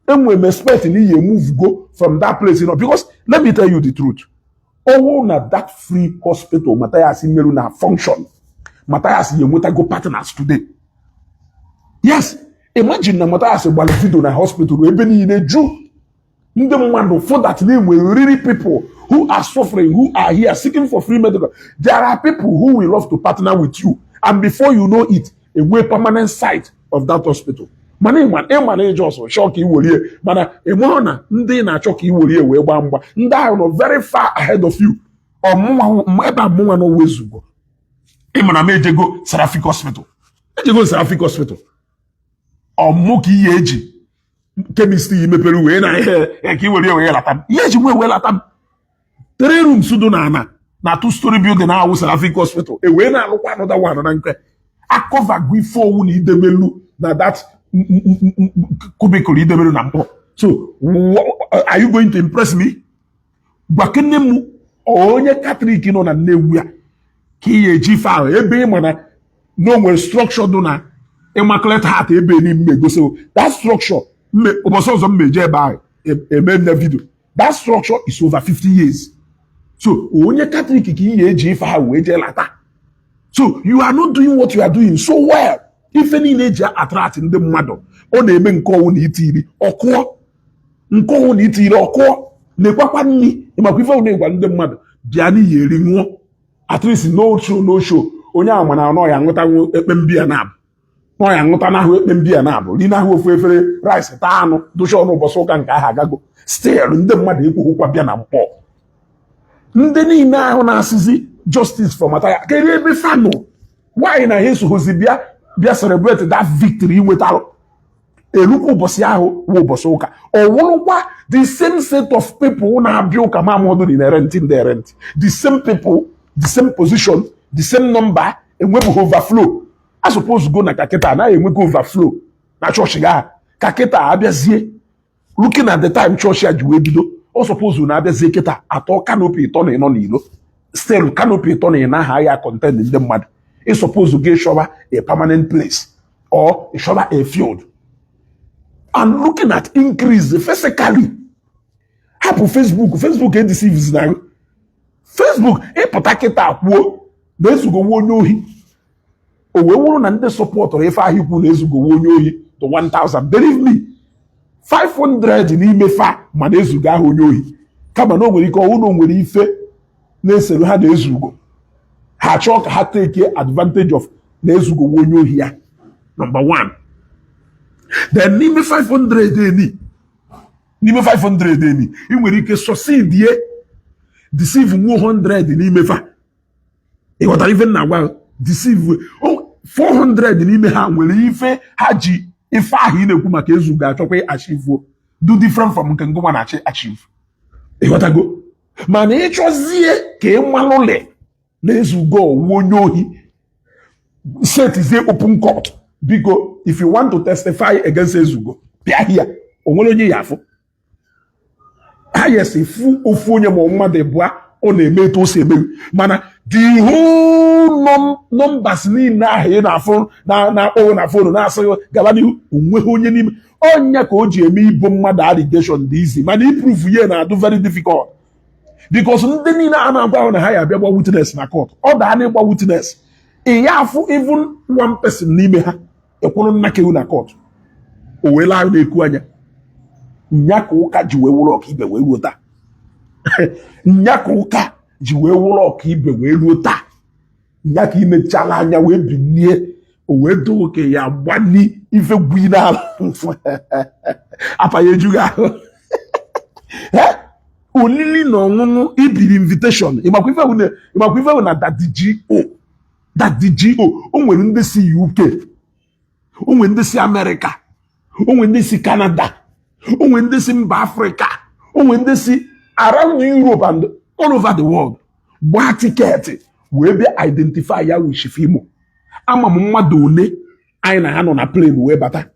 Enwe m expect na ihe move go from that place, because let me tell you the truth, ọwụ na that free hospital Mathias meru na function, Mathias ya enwetago partners today. Yes, imagine na Mathias gbara video na hospital ebe niile ju ndị mmadụ for that na-enwe really people who are suffering, who are here seeking for free medical. There are people who will love to partner with you, and before you know it, enwe permanent site of that hospital. Mana ịma na ịjọ ọsọ chọọ ka iwerie, mana ịmụrụ na ndị na-achọ ka iwerie wee gbaa mgba, ndị ahụ nọ very far ahead of you. Ọmụnwa ebe a, mụnwa na wezugo, ịma na m ejego Seraphic Hospital, ejego Seraphic Hospital. Ọmụ ka ihe eji chemist yi mepere wee na ihe ka i were wee lata m, ihe eji nwe wee lata m three rooms dị na ana na two story building ahụ Seraphic Hospital, e wee na-alụkwa another one na nke akọvago ife owu na idebelu na that cubicle idebelu na mkpọ. So are you going to impress me? Gwakene m, onye Katọlik nọ na Nnewi a ka ị ga-eji ife ahụ, ebe ị ma na o nwere structure dị na Immaculate Heart ebe n'ime egosi that structure. Ụbọchị ọzọ m meje ebe ahụ eme na video. That structure is over 50 years. So onye Katọlik ka ị ga-eji ife ahụ wee jee lata? So you are not doing what you are doing so well. Ife niile eji attract ndị mmadụ, ọ na-eme nke ọnwụ na itiri ọkụọ, nke ọnwụ na itiri ọkụọ, na-ekwakwa nri. Ịmakwa ife na-egwa ndị mmadụ bịa n'ihi eri ṅụọ. At least no show, no show. Onye ahụ mana anọ ya ṅụtanwu ekpe mbia na abụ nọ ya ṅụta n'ahụ ekpe mbia na abụ ri n'ahụ ofu efere rice, taa anụ, dochie ọnụ. Ụbọchị ụka nke ahụ agago. Still ndị mmadụ ekwughịkwa bịa na mkpọ. Ndị niile ahụ na-asịzi "Justice for Mathias", kedu ebe fanụ? Nwaanyị na ha esoghozi bịa bịa celebrate that victory inwetalụ. Erukwa ụbọchị ahụ wụ ụbọchị ụka, ọ wụrụkwa the same set of people na-abịa ụka. Ma amụọdụ na rent, ndị rent, the same people, the same position, the same number. Enwebughị overflow. A suppose go na ka kịta anaghị enwego overflow na chọọchị gị. Ka kịta abịazie, looking at the time chọọchị a ji wee bido, ọ suppose na abịazie kịta atọ canopy ịtọ na ịnọ n'ilo. Still canopy ịtọ na ịnọ ahụ ya content ndị mmadụ. Ị suppose gị chọba a permanent place or chọba a field. And looking at increase physically, hapụ Facebook. Facebook edeceives na Facebook. Ịpụta kịta kwuo na ezugowo onye ohi, o wee wụrụ na ndị supportụrụ ife ahụ ikwu na ezugowo onye ohi to 1000, believe me, 500 n'ime fa mana ezugo ahụ onye ohi. Kama na o nwere ike ọwụ na o nwere ife na-esere ha na ezugo, ha chọọ ka ha take advantage of na ezugowo onye ohi ya. Number one. Then n'ime 500 eni, n'ime 500 eni, ị nwere ike succeed ye deceive 100 n'ime fa. Ị ghọtara ife m na-agwa? Deceive 400 n'ime ha nwere ife ha ji ife ahụ ị na-ekwu maka ezugo achọkwa achieve, do different from nke ngụnwa na-achị achieve. Ịghọtago? Mana ịchọzie ka ị malụle na ezugo owu onye ohi, setizie open court. Biko, if you want to testify against ezugo, bịa here. O nwere onye ya afụ ha? Yes, ifu ofu onye ma mmadụ ịbụa ọ na-eme etu o si eme, mana the whole numbers niile ahụ ị na-afụ na-akpọghị na phone na-asịghị gaba n'ihu, onweghị onye n'ime ọnya ka o ji eme ibo mmadụ allegation dị easy, mana iprove ye na-adụ very difficult, because ndị niile a na-agwa ahụ na ha ya abịa gba witness na court, ọ daa na ịgba witness, ị ya afụ even one person n'ime ha ekwuru nnakewu na court. O wee laa na-eku anya nya ka ụka ji wee wụrụ ọka ibe wee ruo taa. Nya ka ụka ji wee wụrụ ọka ibe wee ruo taa. Nya ka imechala anya wee binie, o wee doo oke ya gbani ife gwi n'ala apanye ejughị ahụ. Olili na ọṅụṅụ ibiri invitation. Ịmakwa ife bụ na Daddy G.O, Daddy G.O, o nwere ndị si UK, o nwere ndị si Amerịka, o nwere ndị si Canada, o nwere ndị si mba Afrịka, o nwere ndị si around Europe and all over the world gbaa ticket wee bịa identify ya with Chief Imo. Ama m mmadụ one anyị na ha nọ na plane wee bata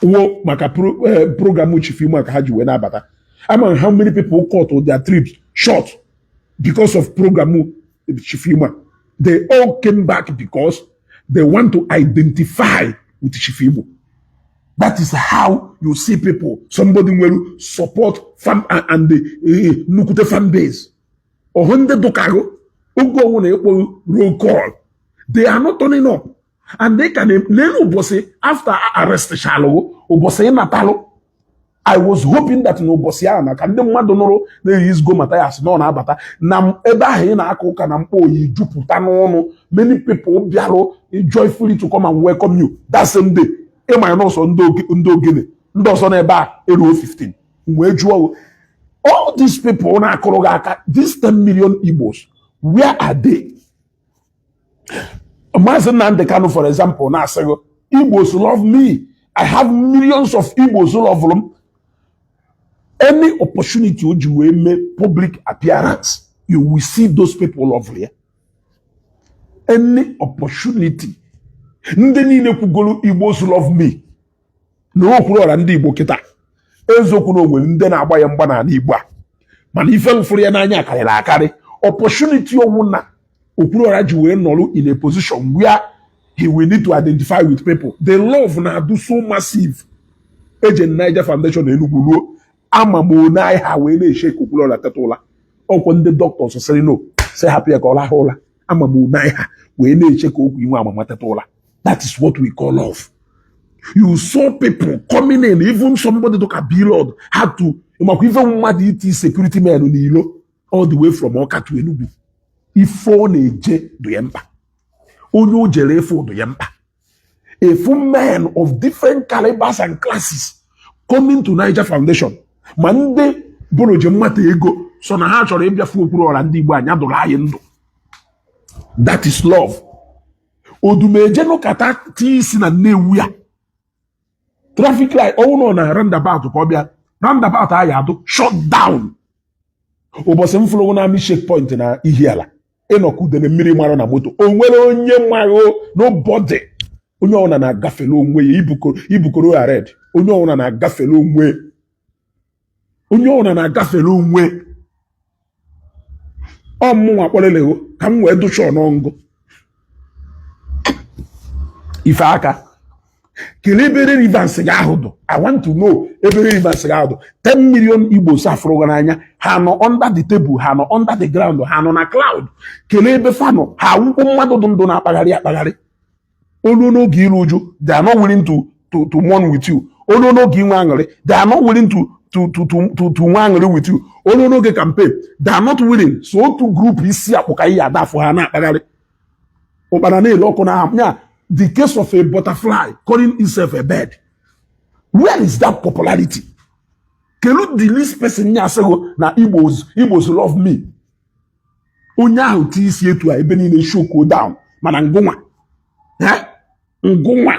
wo maka program Chief Imo ka ha ji wee na-abata. Ama m how many people cut their trips short because of program Chief Imo. They all came back because they want to identify with Chief Imo. That is how you see people. Somebody nwere support fan and the nnukwute fan base. Ọhụ ndị dụkarụ oge ọnwụ na ịkpọ roll call, they are not turning up. And they can n'elu ụbọchị after arrest chalụ ụbọchị ịnatalụ. I was hoping that n'ụbọchị ahụ na ka ndị mmadụ nụrụ na-eyi izgo Mathias na ọ na-abata na ebe ahụ ị na-aka ụka na mkpọ oyi jupụta n'ọnụ. Many people bịarụ joyfully to come and welcome you that same day. Ịma ya n'ọsọ ndị ogene ndị ọzọ n'ebe a eruo 15 wee jụọ, all these people na-akụrụ gị aka, these 10 million Igbos, where are they? Maazị Nnamdi Kanu, for example, na-asị gị, "Igbos love me. I have millions of Igbos love m." Any opportunity o ji wee mee public appearance, you will see those people love ya. Any opportunity, ndị niile kwugolu "Igbos love me" na o kwuru ọra ndị Igbo kịta. Eziokwu na o nwere ndị na-agba ya mgba n'ala Igbo a, mana ife mfụrụ ya n'anya karịrị akarị. Opportunity owu na Okwuluọra ji wee nọrọ in a position where he will need to identify with people, the love na-adụ so massive. Eje Niger Foundation Enugu ruo, ama m one anyị ha wee na-eche ka Okwuluọra teta ụla. Ọkwọ ndị doctors sịrị no, sị hapụ ya ka ọ lahụ ụla. Ama m one anyị ha wee na-eche ka okwu inwe amama teta ụla. That is what we call love. You saw people coming in, even somebody to Blord had to makwa ife mmadụ iti security men n'ilo all the way from Ọka to Enugu. Ife ọ na-eje dị ya mkpa, onye o jere efe dị ya mkpa. Efu men of different calibers and classes coming to Niger Foundation, ma ndị bụrụ ji mmata ego so na ha chọrọ ịbịafu Okwuluọra ndị Igbo anya dụrụ anyị ndụ. That is love. Odumeje nụkata tie isi na Nnewi ya, traffic light ọnwụ nọ na roundabout ka ọ bịa roundabout a ya adụ shut down. Ụbọchị m fụrụ na army checkpoint na Ihiala, ịnọkọ udene mmiri mara na moto, o nwere onye maghị? Nobody. Onye ọbụla na-agafere onwe ya, ibukoro ya red. Onye ọbụla na-agafere onwe, onye ọbụla na-agafere onwe. Ọ mụnwa kpọrọlego ka m wee dụcha ọnọngụ ife aka. Kelee ebe relevance gị ahụ dụ. I want to know ebe relevance gị ahụ dụ. 10 million Igbo safụrụ gị n'anya, ha nọ under the table, ha nọ under the ground, ha nọ na cloud? Kelee ebe fa nọ. Ha awụkwọ mmadụ dị ndụ na-akpagharị akpagharị. Olu n'oge iru uju, they are not willing to mourn with you. Olu n'oge inwe aṅụrị, they are not willing to nwe aṅụrị with you. Olu n'oge campaign, they are not willing. So otu group isi akpụ ka ihe adafụ ha na-akpagharị ụkpara na-ele ọkụ na nya. The case of a butterfly calling itself a bird, where is that popularity? Kelu the least person nya asịghị na Igbos love me. Onye ahụ ti isi etu a, ebe niile shoko down. Mana ngụnwa, eh? Ngụnwa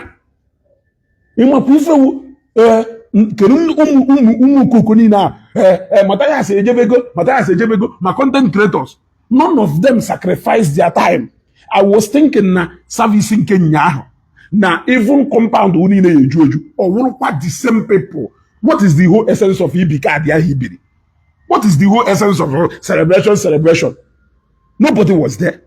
ịmakwa ifewu ee, kedu ụmụ okoko niile a? Ee, Mathias ejebego, Mathias ejebego. Ma content creators, none of them sacrifice their time. I was thinking na service nke nyaahụ na even compound niile ya eju eju, ọ wụrụkwa the same people. What is the whole essence of ibi kaadị ahụ ibiri? What is the whole essence of celebration, celebration? Nobody was there,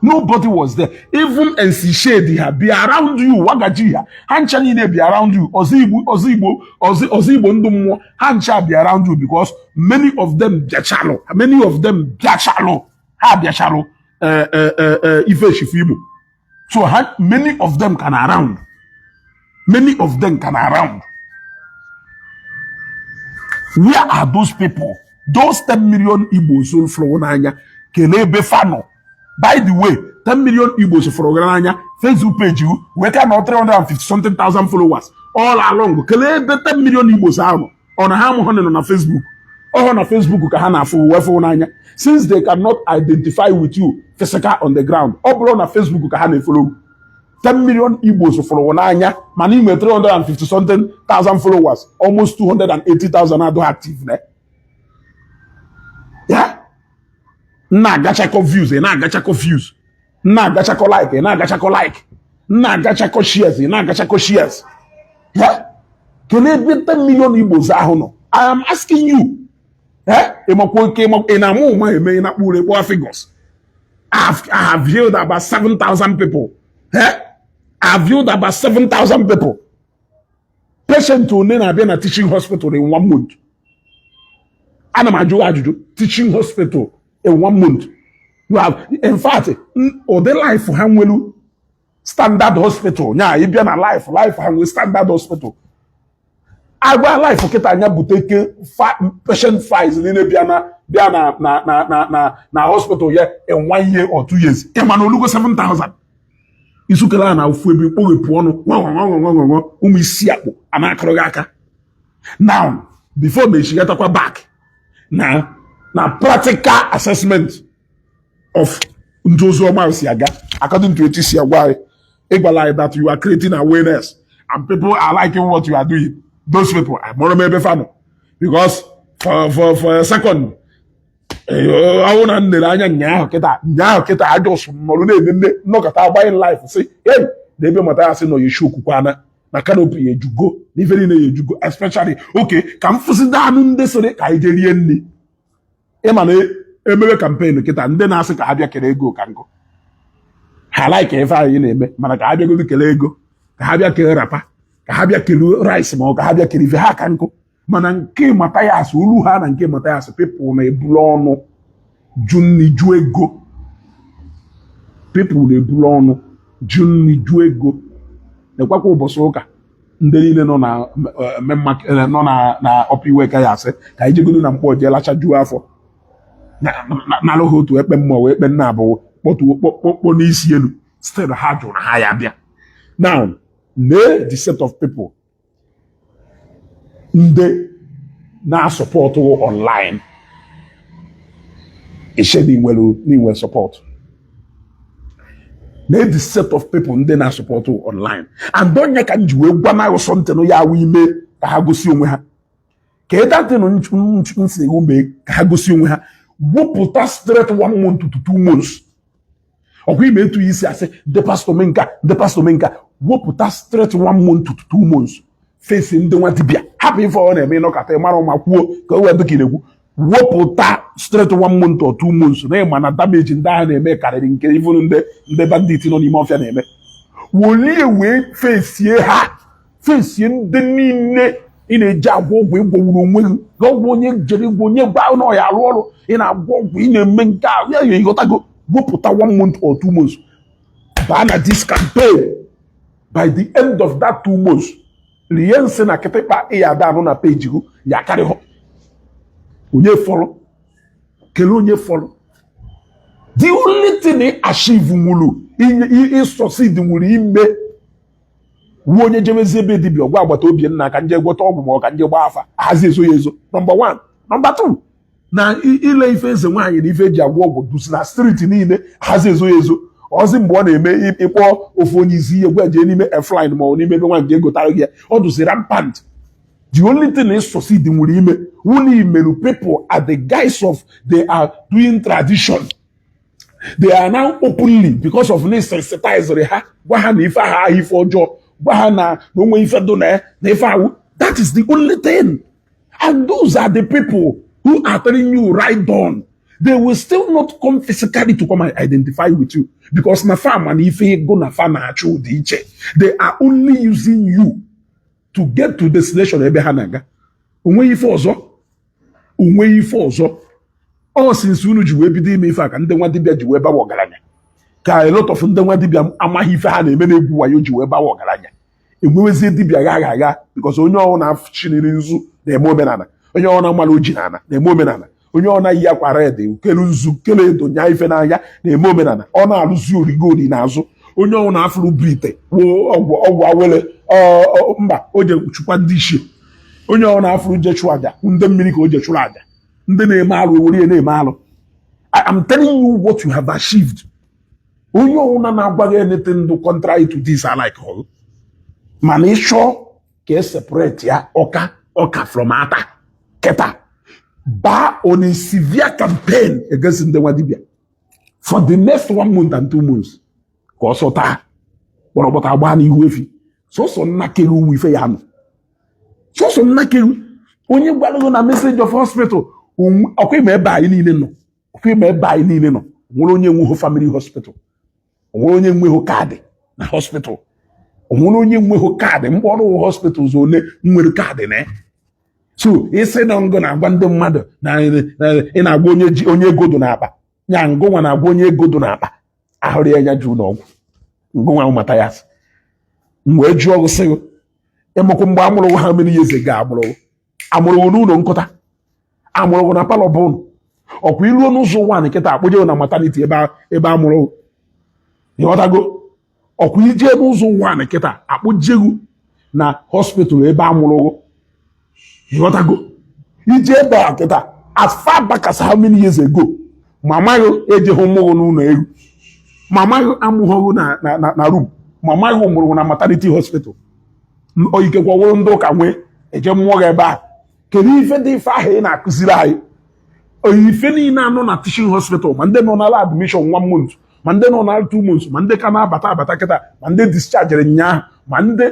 nobody was there. Even NC Shade ha be around you, wagaji ha, ha ncha niile be around you. Ọzọ Igbo, ọzọ Igbo, ọzọ, ọzọ Igbo ndụ mmụọ, ha ncha be around you because many of them bịachalụ, many of them bịachalụ, ha bịachalụ ife chifu Igbo. So ha, many of them can around, many of them can around. Where are those people? Those 10 million Igbos fụrụ n'anya, kelee ebe fa nọ. By the way, 10 million Igbos fụrụ gị n'anya, Facebook page wee ka nọ 350 something thousand followers all along. Kelee ebe 10 million Igbos ahụ nọ. Ọ na ha amụghị nọ na Facebook? Ọhụ na Facebook ka ha na-afụ wee fụ n'anya, since they cannot identify with you physical on the ground. Ọ bụrụ na Facebook ka ha na-efollow, 10 million Igbos fụrụ n'anya, mana ị nwere 350 something thousand followers, almost 280,000 adụ active na ya na-agachakọ views, ị na-agachakọ views, na-agachakọ like, ị na-agachakọ like, na-agachakọ shares, ị na-agachakọ shares ya. Kelee ebe 10 million Igbos ahụ nọ? I am asking you. Eh, ịmakwa oke ị na-ama ụma eme, ị na-akpụ ure kpọọ figures. I have healed about 7,000 people. Eh? I have healed about 7,000 people. Patient one na-abịa na teaching hospital in one month? Ana m ajụ ajụjụ. Teaching hospital in one month, you have, in fact, ụdị life ha nwelu standard hospital nya ịbịa na life ha nwere standard hospital. Agba life kịta anya bute ke patient files niile bịa na hospital ya in one year or 2 years, ịma na olugo 7000. Isukele a na ofu ebe kpoghepụ ọnụ nwa ụmụ isi akpụ a na-akụrụ gị aka. Now, before ma echigatakwa back na practical assessment of ndị ozi ọma si aga, according to etu si agwa anyị, ịgwala anyị that you are creating awareness and people are liking what you are doing. Those people, amụrụ m ebe fa nọ, because for a second, ọwụ na m lere anya nyaahụ kịta, nyaahụ kịta, ajọ sụ nọrọ na-eme nne nnọkọta agbaghị life, sị hey, na ebe mata ya sị nọ ya eshi okwukwe ana Na canopy ya ejugo, na ife niile ya ejugo, especially oke ka m fụsịda anụ ndị sịrị ka anyị jee rie nri. Ịma na emewe campaign kịta, ndị na-asị ka ha bịa kere ego ka nkụ ha like ife anyị na-eme, mana ka ha bịagodo kele ego, ka ha bịa kere wrapper, ka ha bịa kere rice, ma ọ ka ha bịa kere ife ha ka nkụ. Mana nke Mathias olu ha na nke Mathias, people na-ebulu ọnụ ju nri ju ego. People na-ebulu ọnụ ju nri ju ego. Nekwakwa ụbọchị ụka, ndị niile nọ na main market, nọ na Upper Iweka ya asị ka anyị jegodo na mkpọ jee lacha juo afọ. Nalụ ha otu ekpe mmụọ wee kpe nna abụọ kpọtuo kpọkpọ n'isi elu. Still ha jụrụ na ha ya bịa. Now nee the set of people ndị na-asupport online ishe na inwere support. Nee the set of people ndị na-asupport online, and onye ka m ji wee gwa na something ya awụ ime ka ha gosi onwe ha, ka ịdatịnụ nsi mee ka ha gosi onwe ha. Wepụta straight one month to 2 months. Ọkwa ime etu isi asị ndị pastọ mee nka, ndị pastọ mee nka. Wepụta straight one month to 2 months, face ndị nwa dibịa. Hapụ ife ọ na-eme ịnọkọta ịmara ma kwuo ka o wee dị ka ị na-ekwu. Wepụta straight one month or 2 months na ịma na damage ndị agha na-eme karịrị nke even ndị bandit nọ n'ime ọfịa na-eme. Wolie wee fesie ha, fesie ndị niile ị na-eji agwọ ọgwụ. Ịgwọwuru onwe gị ga ọgwụ, onye jere igwe, onye gwa na ọya arụ ọrụ, ị na-agwọ ọgwụ, ị na-eme nke a ya ya. Ịghọtago? Wepụta one month or 2 months, baa na this campaign. By the end of that 2 months, rie nsị na kịtịkpa ị ya ada anụ na peji gị ya karịghọ onye fọrọ. Kelee onye fọrọ. The only thing ị achieve nwuru, ịsucceed nwuru ime wuo onye jemezi ebe dibịa ọgwa agbata obi nna ka nje gwọta ọgwụ ma ọ ka nje gbaa afa, ahazi ezo ya ezo. Number one. Number two, na ile ife eze nwaanyị na ife eji agwọ ọgwụ dusi na street niile, hazi ezo ya ezo. Ọzi mgbe ọ na-eme ịkpọ ofu onye isi ihe gwa jee n'ime eflin ma ọ n'ime ebe nwaanyị ga-egotara gị ya, ọ dụzi rampant. The only thing is succeed nwere ime wuni imeru people at the guise of they are doing tradition. They are now openly, because of na sensitized ha, gwa ha na ife ahụ ahụ ife ọjọọ, gwa ha na onwe ife dụ na ya, na ife ahụ. That is the only thing, and those are the people who are telling you right on. They will still not come physically to come and identify with you, because na fa ma na ife ego na fa na-achụ dị iche. They are only using you to get to destination ebe ha na-aga. Onweghị ife ọzọ, onweghị ife ọzọ. Ọ since unu ji wee bido ime ife a ka ndị nwa dibịa ji wee bawa ọgaranya, ka a lot of ndị nwa dibịa amaghị ife ha na-eme na-egwu wayo ji wee bawa ọgaranya. Enwewezie dibịa gha agha agha, because onye ọwụ na-achịrịrị nzu na-eme omenala, onye ọ na-amara oji n'ala na-eme omenala, onye ọ na-eyi akwa red kelu nzu kelu edo nya ife n'anya na-eme omenala, ọ na-alụzi origori n'azụ, onye ọ na-afụrụ bụ ite wuo ọgwụ ọgwụ awele mba o je chụkwa ndị ichie, onye ọ na-afụrụ je chụọ aja ndị mmiri ka o je chụrụ aja, ndị na-eme alụ ewere ya na-eme alụ. I am telling you what you have achieved. Onye ọwụna na-agwa gị anything do contrary to this, I like all. Mana ịchọọ ka e separate ya ọka ọka from ata kịta, baa on a severe campaign against ndị nwa dibịa for the next one month and 2 months, ka ọsọ taa kpọrọkpọta gbaa n'ihu efi. Sọsọ nnakere uwe ife ya nọ, sọsọ nnakere onye gwara na message of hospital. Ọkwa ịma ebe anyị niile nọ, ọkwa ịma ebe anyị niile nọ, nwere onye nweghị family hospital, onwere onye nweghị card na hospital, onwere onye nweghị card mkpọrọ hospitals ole nwere card na ya. So isi na ngụ na-agwa ndị mmadụ na ị na-agwa onye ji onye ego dị n'akpa ya, ngụnwa na-agwa onye ego dị n'akpa ahụrụ ya anya ju n'ọgwụ ngụnwa mata ya. M wee jụọ gị sị gị, ịmụkwụ mgbe amụrụ ha many years ago, amụrụ n'ụlọ nkụta, amụrụ na parlour bụ ụnụ? Ọkwa iruo n'ụzọ ụwa nkịta akpụje na maternity ebe amụrụ, ịghọtago? Ọkwa ije n'ụzọ ụwa nkịta akpụjegu na hospital ebe amụrụ, ịghọtago? Ije ebe a kịta, as far back as how many years ago, mama gị ejeghị mụghị n'ụlọ elu, mama gị amụghị na room, mama gị mụrụ na maternity hospital. Ikekwe wụrụ ndị ụka nwee eje mmụọ gị ebe ahụ. Kedu ife dị ife ahụ ị na-akụziri anyị? Ife niile anọ na teaching hospital, ma ndị nọ n'ala admission one month, ma ndị nọ na 2 months, ma ndị ka na-abata abata kịta, ma ndị dischargere nyaahụ, ma ndị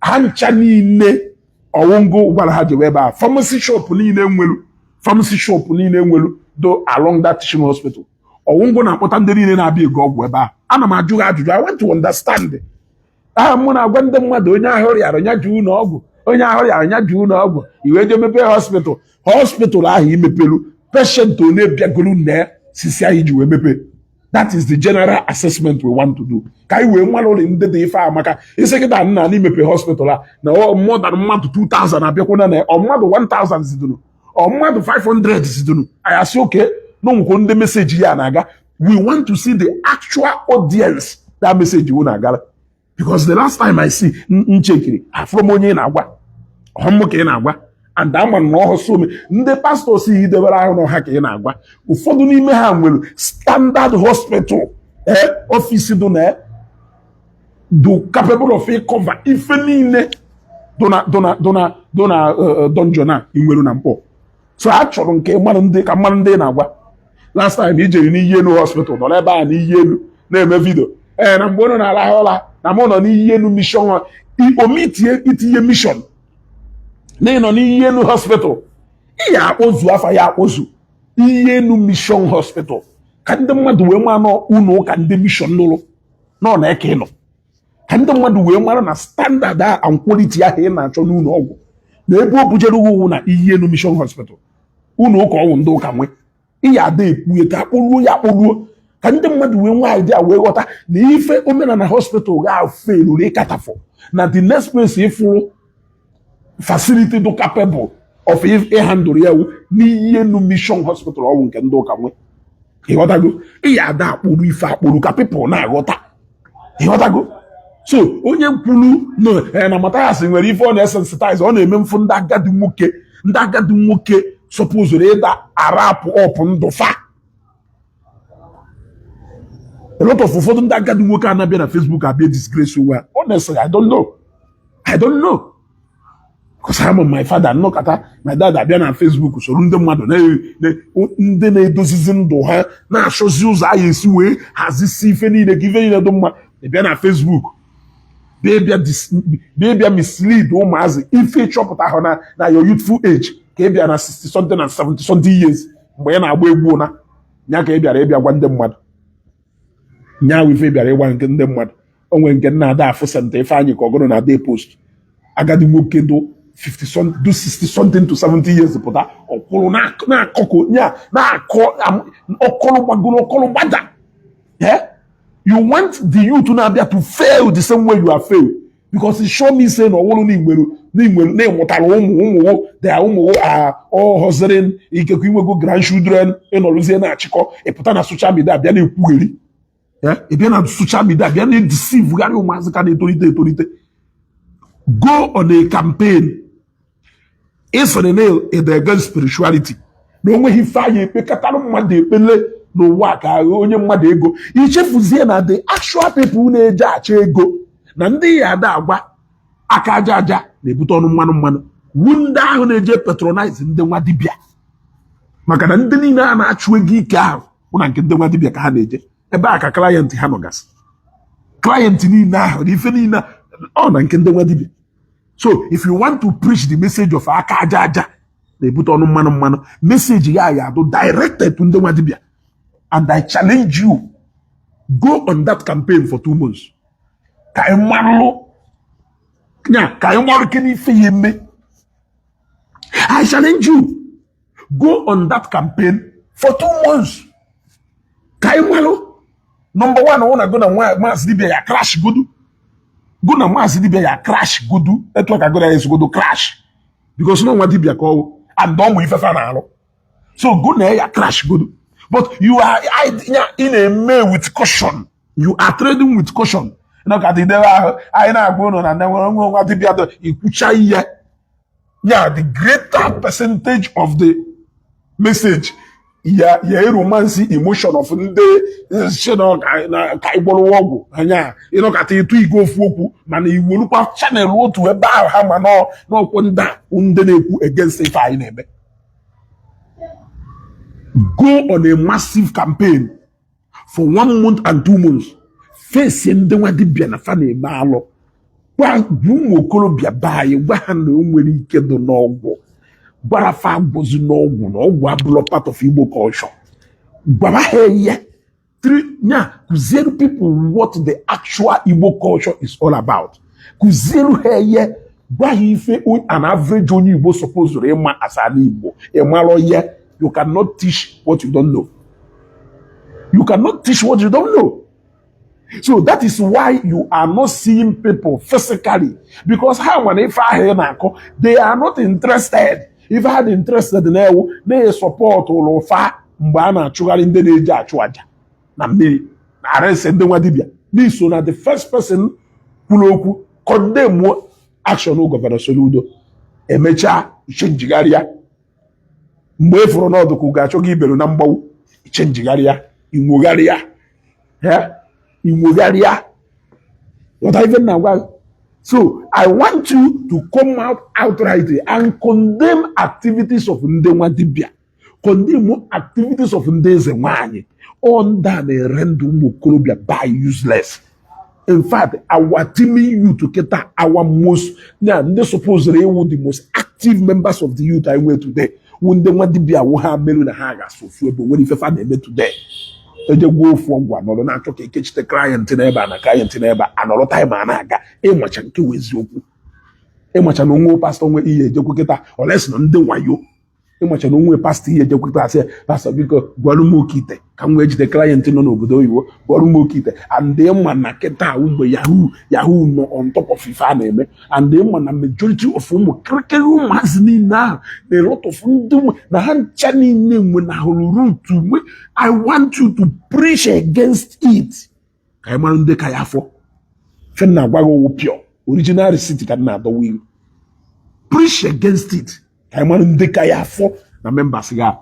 Ha ncha niile, ọwụngụ gwara ha jewe ebe a. Pharmacy shop niile nwelu, pharmacy shop niile nwelu do along that teaching hospital, ọwụngụ na-akpọta ndị niile na-abịa ego ọgwụ ebe a. Ana m ajụ gị ajụjụ. I want to understand. Aha mụ na-agwa ndị mmadụ, onye ahụ rịara ya ji ụlọ ọgwụ, onye ahụ rịara ya ji ụlọ ọgwụ. Iwe je mepee hospital, hospital ahụ imepelu, patient one bịagolu nne sisi anyị ji wee mepe? That is the general assessment we want to do, ka anyị wee mara ụlọ ndị dị ife a. Maka isi kịta nna na imepe hospital a na more than mmadụ 2000 abịakwuna na ọ mmadụ 1000 zidonu, ọ mmadụ 500 zidonu, anyị asị oke na onwekwo ndị message ya na-aga. We want to see the actual audience that message wụ na-agara, because the last time I see nchekiri, afụrụ m onye ị na-agwa, ọhụm ka ị na-agwa, and ama na ọhụ so ndị pastors yi debere ahụ n'ọha ka ị na-agwa. Ụfọdụ n'ime ha nwere standard hospital, office dị na do capable of cover ife niile dị na dungeon a ị nwere na Mkpọ. So a chọrọ nke mmadụ ndị ka mmadụ ndị na-agwa. Last time i jere n'Iyi Enu Hospital, nọ n'ebe a n'Iyi Enu na-eme video, ee, na mgbe unu na-alahụ ụla na mụ nọ n'Iyi Enu Mission, omitie itinye mission na ị nọ n'Iyi Enu Hospital. Ị ya akpọzu afa ya, akpọzu Iyi Enu Mission Hospital, ka ndị mmadụ wee mara nọ ụlọ ụka ndị mission lụrụ nọ na eke nọ, ka ndị mmadụ wee mara na standard a and quality ahụ ị na-achọ n'ụlọ ọgwụ na ebe o bujere uwu na Iyi Enu Mission Hospital, ụlọ ụka ọgwụ ndị ụka nwe. Ị ya ada ekwu ka akpọruo ya, akpọruo, ka ndị mmadụ wee nwee idea, wee ghọta na ife Omenala Hospital ga-failuru ịkatafụ na the next place ịfụrụ facility do capable of ịhandle ya wu n'Iyi Enu Mission Hospital, ọgwụ nke ndị ụka nwe. Ịghọtago? Ị ya ada akpụrụ ife akpụrụ ka people na-aghọta. Ịghọtago? So onye kwuru na Mathias nwere ife ọ na-esensitize, ọ na-eme mfụ ndị agadi nwoke, ndị agadi nwoke supposed ịda arapụ ọpụ ndụ fa. A lot of ụfọdụ ndị agadi nwoke a na-abịa na Facebook abịa disgrace onwe ha. Honestly, I don't know, I don't know, because I'm my father nnọkọta, my dad abịa na Facebook soro ndị mmadụ ndị na-edozizi ndụ ha, na-achọzi ụzọ a esi wee hazisi ife niile ka ife niile dị mma. Bịa na Facebook bịa mislead ụmụazị. Ife chọpụta ahụ na your youthful age, ka ị bịa na 60 something and 70 something years, mgbe ị na-agba egwu ụna ya, ka ị bịara ịbịa gwa ndị mmadụ nya ahụ ife bịara ịgwa nke ndị mmadụ. O nwere nke nna ada afụ senta Ifeanyị ka ọgụrụ na ada post, agadi nwoke do 50 something, do 60 something to 70 years, pụta ọkwụrụ na-akọ nya na-akọ ọkọlụ gbagoro ọkọlụ gbada. Eh? You want the youth na-abịa to fail the same way you have failed, because it show me say na ọwụrụ na inwere na inwere na ịmụtara ụmụ ụmụ their ụmụ are all hustling. Ikekwe inwego grandchildren, ịnọrụzie na-achịkọ, ịpụta na social media bịa na-ekwugheri. Ị bịa na social media bịa na-edeceive gharị ụmụazị ka na-etolite etolite. Go on a campaign. Ịsịrị na ịdị against spirituality, na onweghị ife anyị ekpekọtara mmadụ ekpele n'ụwa ka onye mmadụ ego, ichefuzie na the actual people na-eje achọ ego na ndị ya ada agwa aka aja aja na-ebute ọnụ mmanụ mmanụ wu ndị ahụ na-eje patronize ndị nwa dibịa, maka na ndị niile a na-achụ ego ike ahụ bụ na nke ndị nwa dibịa ka ha na-eje. Ebe a ka client ha nọgasị, client niile ahụ na ife niile ọ na nke ndị nwa dibịa. So if you want to preach the message of aka aja aja na-ebute ọnụ mmanụ mmanụ, message ya ya adụ directed to ndị nwa dibịa. And I challenge you, go on that campaign for 2 months, ka anyị marụlụ ya, ka anyị marụ kene ife ya eme. I challenge you, go on that campaign for 2 months, ka anyị malụ. Number one, ọ na go na nwa maazị dibịa ya crash godu, go na maazị dibịa ya crash godu, etu ka go na ya godu crash, because na nwa dibịa ka ọwụ and ọmụ ifefe na-alụ. So go na ya crash godu, but you are ị na-eme with caution, you are trading with caution. Nọkata idebe ahụ anyị na-agwa ụnụ na nne nwere nwa nwa dibịa dị ikwucha ihe ya, the greater percentage of the message ya ya romance emotion of ndị si na ka ị gwọrọ ọgwụ anya. Ịnọkata ịtụ igwe ofu okwu, mana iwerukwa channel otu ebe ahụ ha ma n'ọkwụ ndị a ndị na-ekwu against ife anyị na-eme. Go on a massive campaign for one month and 2 months, face ndị nwa dibịa na fa na-eme alụ. Gwa ụmụ okorobịa be anyị, gwa ha na o nwere ike dị n'ọgwụ. Gwara fa agwụzi n'ọgwụ, na ọgwụ abụlọ part of Igbo culture. Gwara ha ihe nya, kụziere people what the actual Igbo culture is all about. Kụziere ha ihe, gwa ha ife an average onye Igbo supposed ịma as an Igbo. Ịmarọ ihe, you cannot teach what you don't know. You cannot teach what you don't know. So that is why you are not seeing people physically, because ha nwere ife ahụ ị na-akọ, they are not interested. Ife ha dị interested na-ewu na-support ụlọ ụfa mgbe a na-achụgharị ndị na-eji achụ aja na mmiri na arịsị ndị nwa dibịa n'iso na the first person kwuru okwu condemn action Governor Soludo. Emechaa ichenjigharịa mgbe e fụrụ n'ọdụ ka ga-achọ gị iberu na mgbawu, ichenjigharịa, inwogharịa, inwogharịa. What I even na-agwa. So I want you to come out outright and condemn activities of ndị nwa dibịa, condemn activities of ndị eze nwanyị. Ọ ndị a na-ere ndụ ụmụ okorobịa by useless. In fact, our teeming youth kịta, our most na ndị supposed ịwụ the most active members of the youth anyị nwere today, wụ ndị nwa dibịa wụ ha merụ na ha ga-asụ ofu ebe nwere ifefa na-eme today. Ejegwuo ofu ọgwụ, anọrọ na-achọ ka ekechite client n'ebe a na client n'ebe a, anọrọ time a na-aga. Ịmacha nke wụ eziokwu, ịmacha na onwe pastọ nwe ihe ejekwu kịta olesi na ndị wayo. Ịmacha na onwe pastọ ihe ejekwu kịta, asị, "Pastọ, biko gwọrọ m oke ite ka m wee jide client nọ n'obodo oyibo, gwọrọ m oke ite." And ịma na kịta mgbe yahoo yahoo nọ on top of ife a na-eme, and ịma na majority of ụmụ kịrịkịrị ụmụazị niile ahụ na a lot of ndị na ha ncha niile nwenahụrụ root nwe. I want you to preach against it ka anyị mara ndị ka ya afọ fe na agwa gị owu pure original receipt ka m na-adọwa ilu. Preach against it ka anyị mara ndị ka ya afọ na members ga.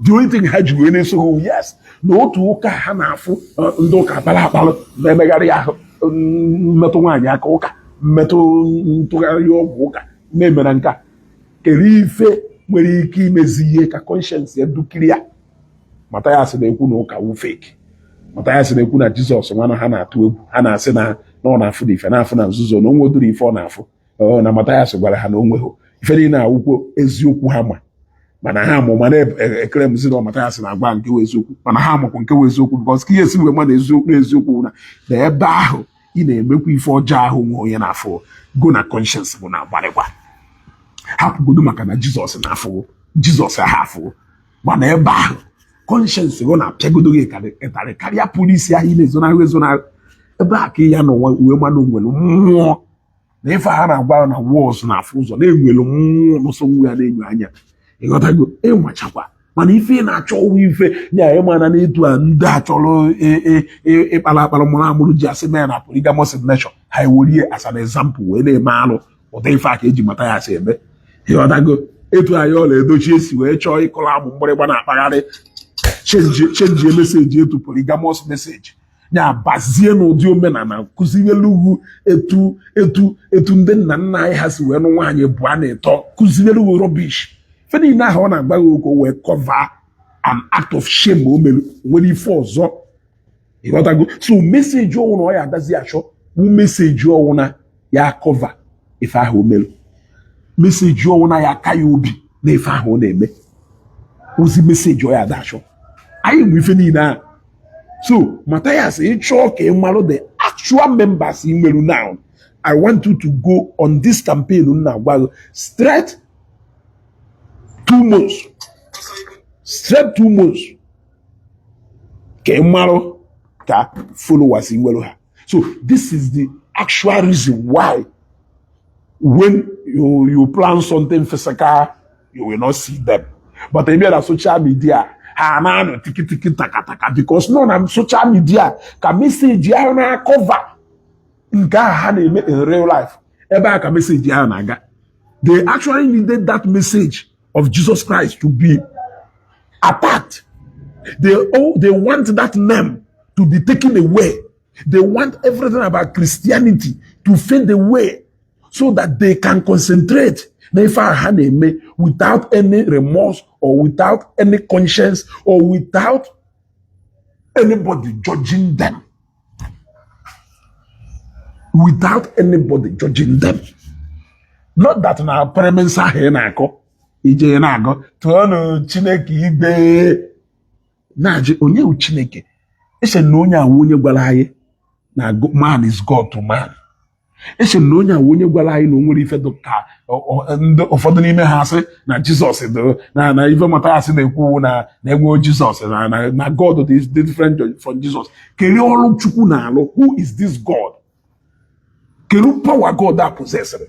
The only thing ha ji wee na-eso ha, yes, na otu ụka ha na-afụ, ndị ụka akpara akpalụ na-emegharị ahụ, mmetụ nwaanyị aka, ụka mmetụ ntụgharị ọgwụ, ụka na-emere nke a kere ife nwere ike imezi ihe ka conscience ya dukiri ya. Mathias na-ekwu na ụka wu fake. Mathias na-ekwu na Jizọs nwana ha na-atụ egwu, ha na-asị na ọ na-afụ na ife na-afụ na nzuzo, na onwe duru ife ọ na-afụ. Ọ na Mathias gwara ha na onweghị ife niile awụkwo eziokwu ha ma, mana ha amụ mana ekere m si na Mathias na-agwa nke wụ eziokwu, mana ha amakwa nke wụ eziokwu, because ka ihe esi wee ma na eziokwu na eziokwu na ebe ahụ ị na-emekwa ife ọjọọ ahụ nwe onye na-afụ go na conscience bụ na-agbarịkwa hapụgodo, maka na Jizọs na-afụ, Jizọs ahụ afụ, mana ebe ahụ conscience gị na-apịagodo gị ịtarị karịa polisi ahụ ị na-ezonahụ ezonahụ. Ebe a ka ya n'ụwa wee mana nwere mmụọ na ife ha na-agwa na walls na-afụ ụzọ na-enwere mmụọ n'ụsọ nwa ya na-enyo anya. Ịghọtago? Ịnwachakwa, mana ife ị na-achọ ọwụ ife ya ịmana na etu a ndị a chọrọ ịkpara akpara mụrụ amụrụ ji asị mee na polygamous in nature, ha ewerie as an example wee na-eme alụ. Ụdị ife a ka eji mata ya asị eme. Ịghọtago? Etu anyị ọla edochi esi wee chọọ ịkụrụ amụ mgbịrịgba na-akpagharị change message etu polygamous message ya bazie n'ụdị omenala, kụzielu ugwu etu ndị nna nna anyị ha si wee nụ nwaanyị bụ a na-etọ, kụzielu ugwu rubbish. Ife niile ahụ ọ na-agba gị okwu wee cover an act of shame o mere nwere ife ọzọ. Ịghọtago? So message ọwụ na ọ ya adazi achọ bụ message ọwụ na ya cover ife ahụ o mere, message ọwụ na ya aka ya obi na ife ahụ ọ na-eme, ozi message ọ ya ada achọ. Anyị nwe ife niile ahụ. So Matthias, ịchọọ ka ị marụ the actual members ị nwere now, I want you to go on this campaign m na-agwa gị straight 2 months, straight 2 months, ka ị marụ ka followers ị nwere ha. So this is the actual reason why when you plan something physical, you will not see them, but ị bịa na social media, ha na-anọ tikitiki takataka, because nọ na social media ka message ahụ na-acover nke ahụ ha na-eme in real life. Ebe a ka message ahụ na-aga. They actually needed that message of Jesus Christ to be attacked. They, oh, they want that name to be taken away. They want everything about Christianity to fade away so that they can concentrate na ife ahụ ha na-eme without any remorse or without any conscience or without anybody judging them. Without anybody judging them. Not that na premise ahụ ị na-akọ ije na-agọ tụọnụ Chineke igbe na-ajụ onye wụ Chineke. Eche na onye awụ onye gwara anyị na man is God to man. Eche na onye awụ onye gwara anyị na o nwere ife dị ka ndị ụfọdụ n'ime ha sị na Jizọs dị na ife Mathias na-ekwu na enwe Jizọs na God is different from Jesus. Kedu ọrụ Chukwu na-alụ? Who is this God? Kedu power God a possessed?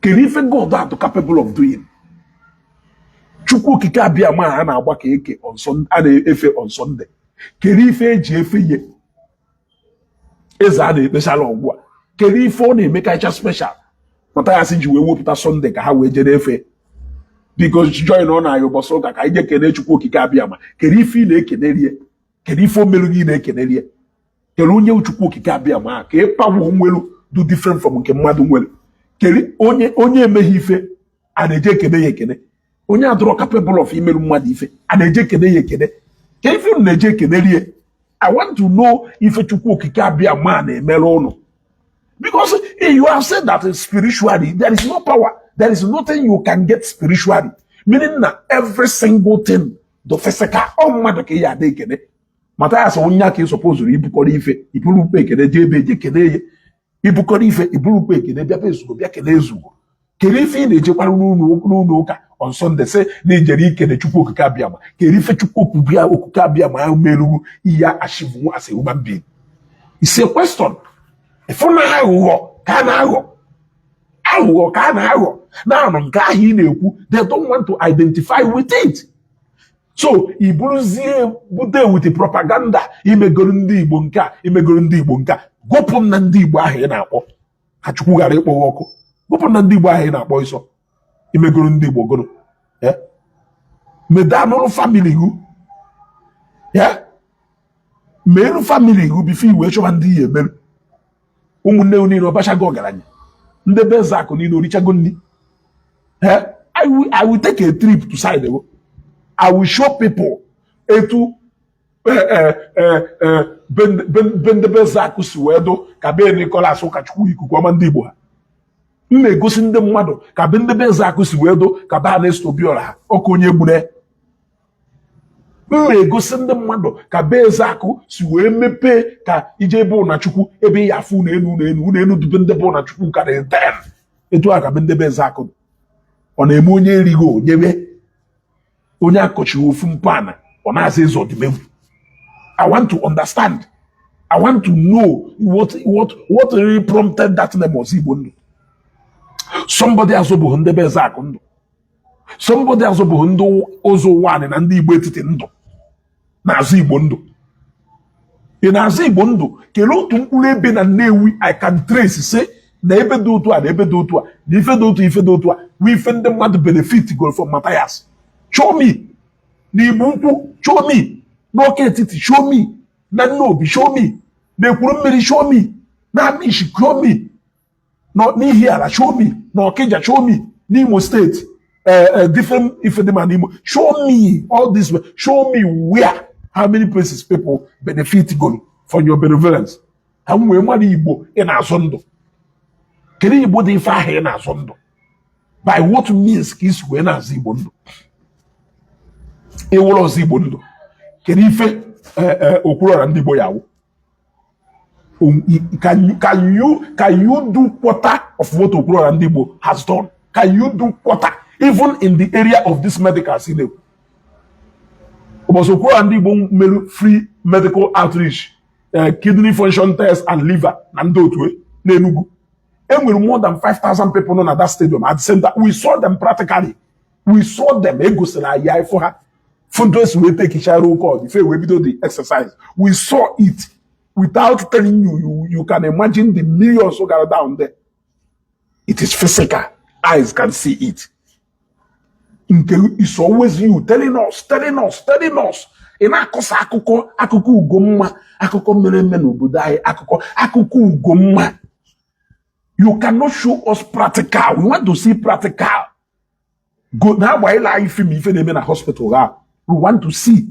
Kedu ife God a capable of doing? Chukwu Okike Abịa ma a na-agba ka eke on Sunday, a na-efe on Sunday. Kedu ife eji efe ihe eze a na-ekpesara ọgwụ a? Kedu ife ọ na-emekacha special Mathias ji wee wepụta Sunday ka ha wee jere efe? Biko join ọ na-ayọ ụbọchị ụka ka anyị jee kene Chukwu Okike Abịa ma. Kedu ife ị na-ekenerie? Kedu ife o merụ gị ị na-ekenerie? Kedu onye Chukwu Okike Abịa ma ka ịpawo nwelu do different from nke mmadụ nwere? Kedu onye emeghị ife a na-eje ekene ya ekene? Onye adọrọ capable of imerụ mmadụ ife a na-eje ekene ya ekene? Ka ife unu na-eje ekenerie? I want to know ife Chukwu Okike Abịa ma na-emere ụnụ, because you have said that spiritually there is no power, there is nothing you can get spiritually, meaning na every single thing, the physical, ọ mmadụ ka ị ya ada ekene. Mathias, onye aka ị supposed ibukọrọ ife iburu ukpe ekene jee ebe eje kene ya, ibukọrọ ife iburu ukpe ekene bịa ezugo bịa kene ezugo. Kedu ife ị na-ejekwara n'ụlọ ụka on Sunday sị na ijere ikene Chukwu Okike Abịa ma? Kedu ife Chukwu Okike Abịa ma ahụ merugwu ihe achieve as a human being? It's a question. Ịfụ na aghụghọ ka a na-aghọ, aghụghọ ka a na-aghọ naanụ nke ahụ ị na-ekwu. They don't want to identify with it, so i buruzie bute with propaganda imegoro ndị Igbo nke a, imegoro ndị Igbo nke a. Gụpụ m na ndị Igbo ahụ ị na-akpọ ka Chukwu ghara ịkpọ gị ọkụ. Gụpụ m na ndị Igbo ahụ ị na-akpọ ịsọ imegoro ndị Igbo goro medanụrụ family gụ ya merụ family gụ before iwee chọba ndị ihe emerụ ụmụnne unu niile. Ọbachago ọgaranya, ndị be eze akụ niile orichago nni. I will take a trip to side. I will show people etu be ndị be eze akụ si wee dụ ka be Nicholas Ụkọchukwu ikuku ọma ndị Igbo ha. M na-egosi ndị mmadụ ka be ndị be eze akụ si wee dụ ka be Ernest Obiora ha ọkụ onye gbure. M na-egosi ndị mmadụ ka be eze akụ si wee mepee ka ije ebe ụnachukwu ebe ya afụ ụlọ elu, ụlọ elu, ụlọ elu dube ndị be ụnachukwu karịrị 10. Etu a ka be ndị be eze akụ ọ na-eme. Onye erighị onyebe onye akọchighị ofu mpana ọ na-aza eze ọdịmegwu. I want to understand. I want to know what really prompted that name, Ọzọ Igbo Ndụ. Somebody azụbụghị ndị be eze akụ ndụ, somebody azụbụghị ndị ụzọ ụwa na ndị Igbo etiti ndụ na-azụ Igbo ndụ. Ị na-azụ Igbo ndụ? Kelee otu mkpụrụ ebe na Nnewi I can trace say na ebe dị otu a na ebe dị otu a na ife dị otu, ife dị otu a wụ ife ndị mmadụ benefit go from Matthias. Show me na Igbo Ukwu, show me n'Ọka Etiti, show me na Nnobi, show me na Ekwuru Mmiri, show me na Amishi, show me n'Ihiala, show me na Ọkịja, show me n'Imo Steeti, different ife dị ma n'Imo. Show me all this. Show me where, how many places people benefit go from your benevolence ka m wee mara Igbo ị na-azụ ndụ. Kedu Igbo dị ife ahụ ị na-azụ ndụ? By what means ka isi wee na-azụ Igbo ndụ? Ịwụrụ ọzọ Igbo ndụ, kedu ife Okwuluọra ndị Igbo ya awụ? Can you do quarter of what Okwuluọra ndị Igbo has done? Can you do quarter, even in the area of this medical scene? Ụbọchị Okwuluọra ndị Igbo merụ free medical outreach, kidney function test and liver na ndị otu n'Enugu, enwere more than 5,000 people nọ na that stadium at the same time. We saw them practically, we saw them. Egosiri anyị ifụ ha fụntu esi wee take roll call ife wee bido the exercise. We saw it. Without telling you, you can imagine the millions who got down there. It is physical, eyes can see it. Nke is always you telling us, telling us, telling us. Ị na-akọsa akụkọ, akụkọ Ugomma, akụkọ mere eme n'obodo anyị, akụkọ Ugomma. You cannot show us practical. We want to see practical. Go na-agbanyela anyị film ife na-eme na hospital ha. We want to see,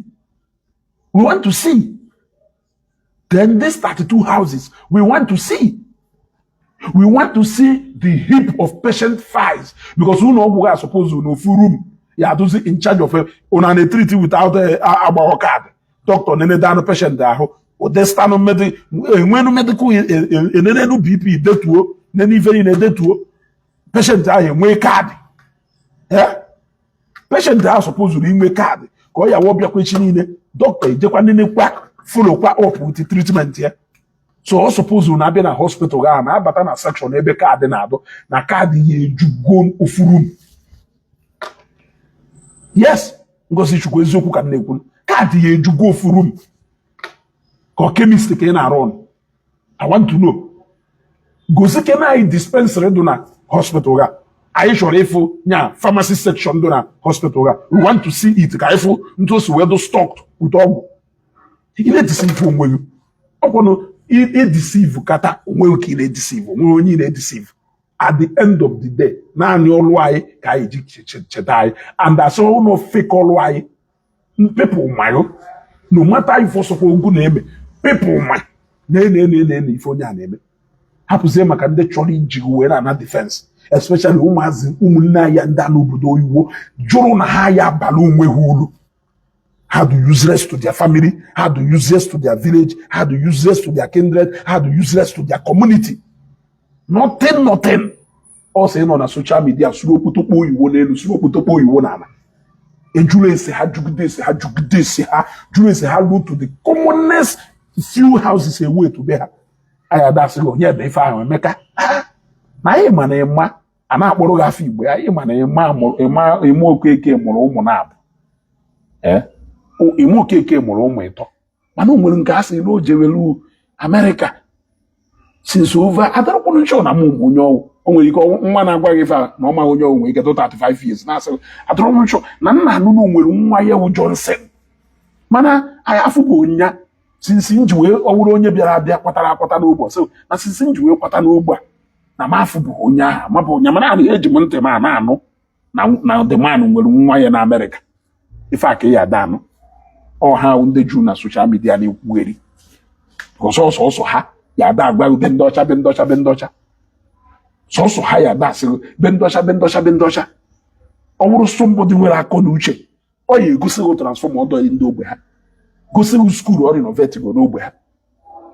we want to see. Then these 32 houses, we want to see. We want to see the heap of patient files, because ụlọ ọgwụ ga suppose n'ofu room ya adụzi in charge of una na-etreat without agbaghọ card. Doctor nenedanụ patient ahụ, odestanụ enwenu medical, enenenu BP, detuo, nene ife niile detuo. Patient ahụ enwee card. Patient ahụ suppose inwe card ka ọ ya wọ bịakwa echi niile, dọkịta ejekwa nenekwa, followkwa up with treatment ya. So ọ suppose na abịa na hospital ga na-abata na section ebe card na-adụ na card ya ejugo ofu room. Yes, Ngozi Chukwu, eziokwu ka m na-ekwu. Card ya ejugo ofu room ka ọ chemist ka ị na-arụ ọnụ. I want to know. Gosi kene anyị dispensary dị na hospital ga. Anyị chọrọ ịfụ nya pharmacy section dị na hospital ga. We want to see it ka anyị fụ ntụ o si wee dị stocked with ọgwụ. Ị na-edeceive onwe gị. Ọkwanụ edeceive kata onwe gị ka ị na-edeceive onwe onye ị na-edeceive. At the end of the day, naanị ọlụ anyị ka anyị ji cheta anyị, and asị ụlọ fake ọlụ anyị. People mayo, no matter ife ọsọkwa ogwu na-eme, people ma na-ene ife onye a na-eme. Hapụzie maka ndị chọrọ iji wee na-ana defense, especially ụmụazị ụmụnne anyị ndị a n'obodo oyibo jụrụ na ha ya abala onwe ha uru. Ha do useless to their family, ha do useless to their village, ha do useless to their kindred, ha do useless to their community. Nothing, nothing. Ọ sị nọ na social media suru okpotokpo oyibo n'elu, suru okpotokpo oyibo n'ala. Ejuru ese ha, jugide ese ha, jugide ese ha, jụrụ ese ha, ruo to the commonest few houses away to be ha. Anyị adasị gị onye ebe ife ahụ Emeka. Ah, na anyị ma na ịma a na-akpọrọ gị afọ Igbo. Anyị ma na ịma mụrụ ịma. Ịma Okeke mụrụ ụmụ na-abụ. Ee, ịma Okeke mụrụ ụmụ ịtọ, mana o nwere nke a sị na o jewelu Amerịka since over adarakwanụ nchọ na mụ onye ọwụ. O nwere ike nwa na-agwa gị ife a na ọ maghị onye ọwụ, nwere ike 35 years na-asị adọrọ nchọ na nna anụ na o nwere nwa ya wụ Johnson, mana anyị afụbụ nya since nji wee ọ wụrụ onye bịara abịa kwatara akwata n'ogbe. So na since nji wee kwata n'ogbe a na m afụbụ onye ahụ, amabụ onye, mana ana eji m ntị m a na-anụ na the man nwere nwa ya na Amerịka. Ife a ka ya ada anụ ọha ndị juu na social media na-ekwugheri ọsọ ọsọ ha ya ada agwa be ndị ọcha, be ndị ọcha, be ndị ọcha. Sọsọ ha ya ada asịrị be ndị ọcha, be ndị ọcha, be ndị ọcha. Ọ bụrụ somebody nwere akọ na uche, ọ ya egosi gị transformer ọdọ ndị ogbe ha, gosi gị school ọ renovate go n'ogbe ha,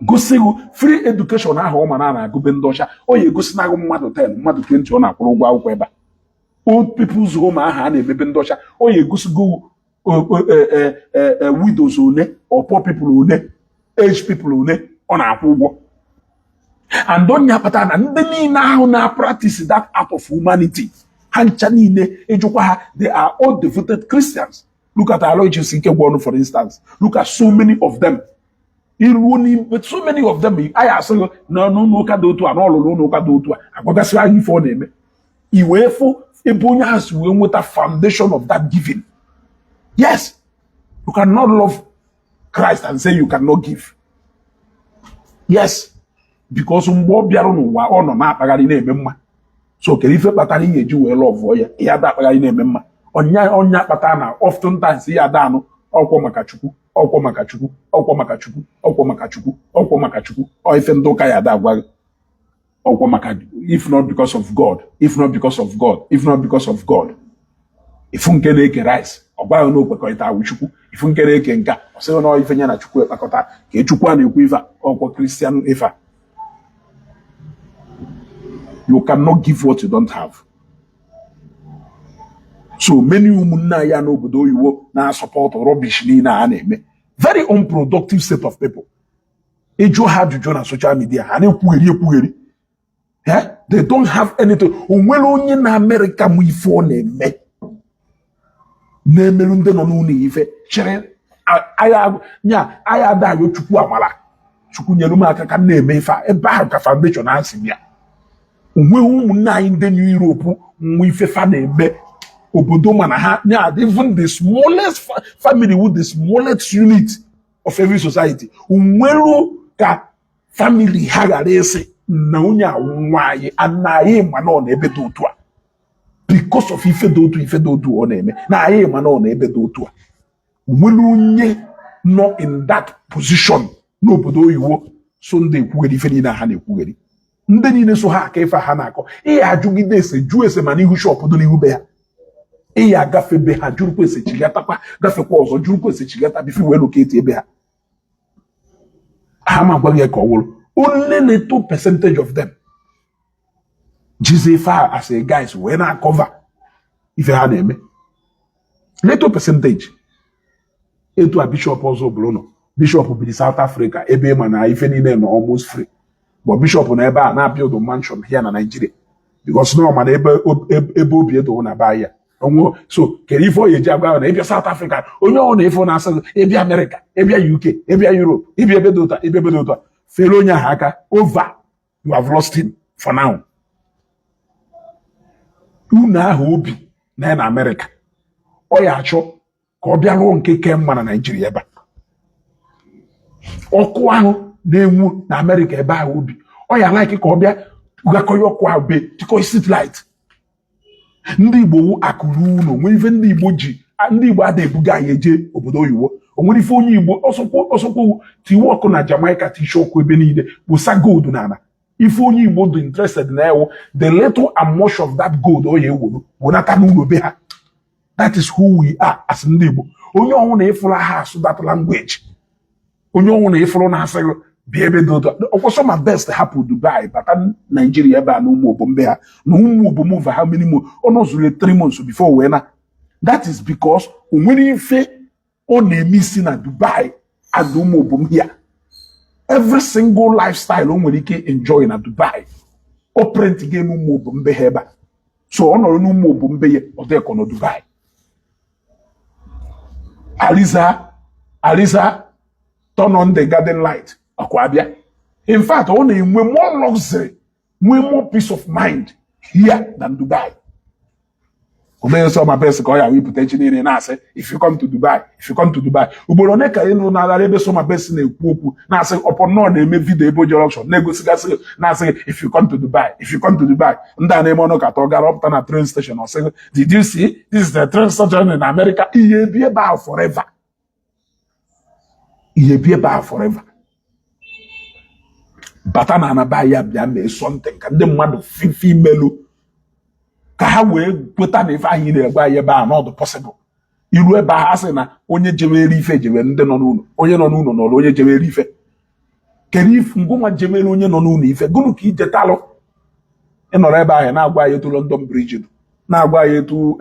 gosi gị free education ahụ ọ ma na na-agụ be ndị ọcha. Ọ ya egosi na agụ mmadụ 10, mmadụ 20 ọ na-akwụrụ ụgwọ akwụkwọ ebe a. Old people's home ahụ a na-emebe ndị ọcha, ọ ya egosigo widows one or poor people one, age people one ọ na-akwụ ụgwọ. And onye kpatara na ndị niile ahụ na-practice that act of humanity, ha ncha niile ịjụkwa ha, they are all devoted Christians. Look at Aloysius Ikegwuonu, for instance. Look at so many of them. Iruo n'ime so many of them, anyị asịghị na n'ụlọ ụka dị otu a, n'ọlụlụ ụlọ ụka dị otu a, agwagasịrị anyị ife ọ na-eme. I wee fụ ebe onye ahụ si wee nweta foundation of that giving. Yes, you cannot love Christ and say you cannot give. Yes, because mgbe ọ bịara n'ụwa, ọ nọ na-akpagharị na-eme mma. So kedu ife kpatara ị ga-eji wee loveụọ ya, ihe ada akpagharị na-eme mma? Ọnya ọnya kpatara na oftentimes ihe ada anụ ọkwọ maka Chukwu, ọkwọ maka Chukwu, ọkwọ maka Chukwu, ọkwọ maka Chukwu, ọkwọ maka Chukwu. Ọ ife ndị ụka ya ada agwa gị, ọkwọ maka if not because of God, if not because of God, if not because of God. Ifu nke na-eke rice, ọ gwaghị na okwekọrịta awụ Chukwu. Ifu nke na-eke nke a, ọ sịghị na ife ya na Chukwu ekpakọta ka Chukwu a na-ekwu ife a, ọkwọ Christian ife a. You cannot give what you don't have. So many ụmụnne anyị n'obodo oyibo na-asupport rubbish niile a na-eme, very unproductive set of people. Ịjụ ha ajụjụ na social media, ha na-ekwugheri ekwugheri. They don't have anything. O nwere onye na Amerịka mụ ife ọ na-eme na-emerụ ndị nọ n'ụlọ ife chere nya agha adaghị Chukwu amara. Chukwu nyere m aka ka m na-eme ife a. Ebe ahụ ka foundation ha si bịa. Onweghị ụmụnne anyị ndị New Europe nwa ife fa na-eme obodo, mana ha nya even the smallest family with the smallest unit of every society onwere ka family ha ghara ịsị na onye a nwa anyị anaghị ma na ọ na-ebe dị otu a because of ife dị otu, ife dị otu ọ na-eme, na anyị ma na ọ na-ebe dị otu a. Onwere onye nọ in that position n'obodo oyibo so ndị ekwugheri ife niile ha na-ekwugheri. Ndị niile so ha aka ife ha na-akọ, ihe ajụgide ese, jụọ ese, ma n'ihu shop dị n'ihu be ha, ihe agafe be ha, jụrụkwa ese, chigatakwa, gafekwa ọzọ, jụrụkwa ese, chigata before wee locate ebe ha. Ha ma gwa gị ka ọ wụrụ only little percentage of them jizi ife a as a guys wee na-acover ife ha na-eme, little percentage. Etu a bishop ọzọ bụrụ nọ, bishop biri South Africa, ebe ma na ife niile nọ almost free, but bishop na ebe a na-build mansion here na Nigeria because na ọ ma na ebe obi edo na be ya onwe. So kedu ife ọ ya eji agwa na ịbịa South Africa, onye ọ na ife na-asị gị ịbịa America, ịbịa UK, ịbịa Europe, ịbịa ebe dị ụta, ịbịa ebe dị ụta, fere onye ahụ aka over, you have lost him for now. Unu ahụ obi na ya na America, ọ ya achọ ka ọ bịa rụọ nke ke mma na Naijiria. Ebe a ọkụ ahụ na-enwu na Amerịka, ebe ahụ obi, ọ ya like ka ọ bịa gakọ ya ọkụ ahụ be tikọ street light. Ndị Igbo wu akụrụ ụlọ nwere ife ndị Igbo ji, ndị Igbo ada ebuga anyị eje obodo oyibo. O nwere ife onye Igbo ọsọkwa tiwe ọkụ na Jamaica, tishi ọkụ ebe niile, kposa gold n'ala. Ife onye Igbo dị interested na ewu the little and much of that gold ọ ya ewuru wenata n'ụlọ be ha. That is who we are as ndị Igbo. Onye ọnwụ na ịfụrụ aha asụ that language, onye ọnwụ na ịfụrụ na-asị gị bịa ebe dị otu ọkwụsọ ma best hapụ Dubai bata Naijiria, ebe a na ụmụ obom be ha na ụmụ obom over how many months ọ nọzuru, 3 months before wee na. That is because o nwere ife ọ na-eme isi na Dubai and ụmụ obom here. Every single lifestyle o nwere ike enjoy na Dubai, o print ga ụmụ obom be ha ebe a. So ọ nọrọ n'ụmụ obom be ya, ọ dịkọ na Dubai. Aliza, Aliza, turn on the garden light, ọkwa abịa. In fact, ọ na-enwe more luxury, nwee more peace of mind here than Dubai. Obere sọ ma best ka ọ ya wepụta echi niile na-asị, "If you come to Dubai, if you come to Dubai." Ugboro ole ka ịnụ na-agara ebe Soma Best na-ekwu okwu na-asị ọpọ nọọ na-eme video ebe o jere auction, na-egosigasị, na-asị, "If you come to Dubai, if you come to Dubai." Ndị a na-eme ọnụ ka atọ gara ọpụta na train station, ọ sị, "Did you see this is the train station in America?" Ihe ebi ebe ahụ forever, ihe ebi ebe ahụ forever. Bata na anaba ya, bịa mee something ka ndị mmadụ fifi imelu ka ha wee kweta na ife ahụ ị na-egwe anyị ebe a n'ọdụ possible. Iru ebe ahụ, a sị na onye jewere ife jewere ndị nọ n'ụlọ, onye nọ n'ụlọ nọrọ onye jewere ife. Kedu ife ngụnwa jewere onye nọ n'ụlọ ife gụnụ ka ije talụ ịnọrọ ebe ahụ na-agwa anyị etu London Bridge dị, na-agwa anyị etu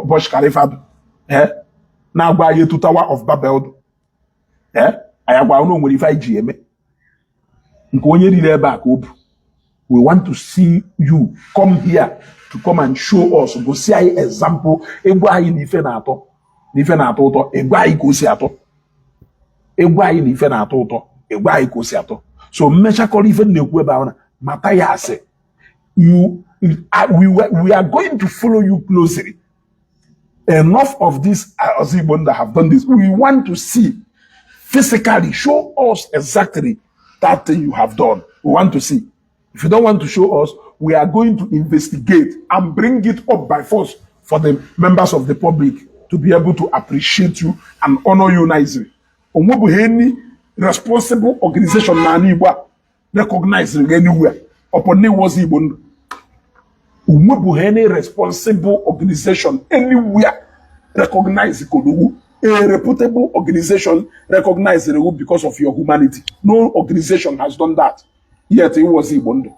Burj Khalifa dị, na-agwa anyị etu Tower of Babel dị? Anyị agwa unu nwere ife anyị ji eme nke onye riri ebe a ka o bu. We want to see you come here to come and show us, gosi anyị example, ịgwa anyị na ife na-atọ, na ife na-atọ ụtọ, ịgwa anyị ka o si atọ, ịgwa anyị na ife na-atọ ụtọ, ịgwa anyị ka o si atọ. So mmechakọrọ ife m na-ekwu ebe ahụ na mata ya asị you we are going to follow you closely. Enough of this Ozigbo that have done this. We want to see physically. Show us exactly that thing you have done. We want to see. If you don't want to show us, we are going to investigate and bring it up by force for the members of the public to be able to appreciate you and honor you nicely. Onwebughị any responsible organization n'ala Igbo a recognize anywhere upon na Igbo ndụ. Onwebughị any responsible organization anywhere recognize Kodogwu, a reputable organization recognize you because of your humanity. No organization has done that yet. Ịwụzi Igbo ndụ,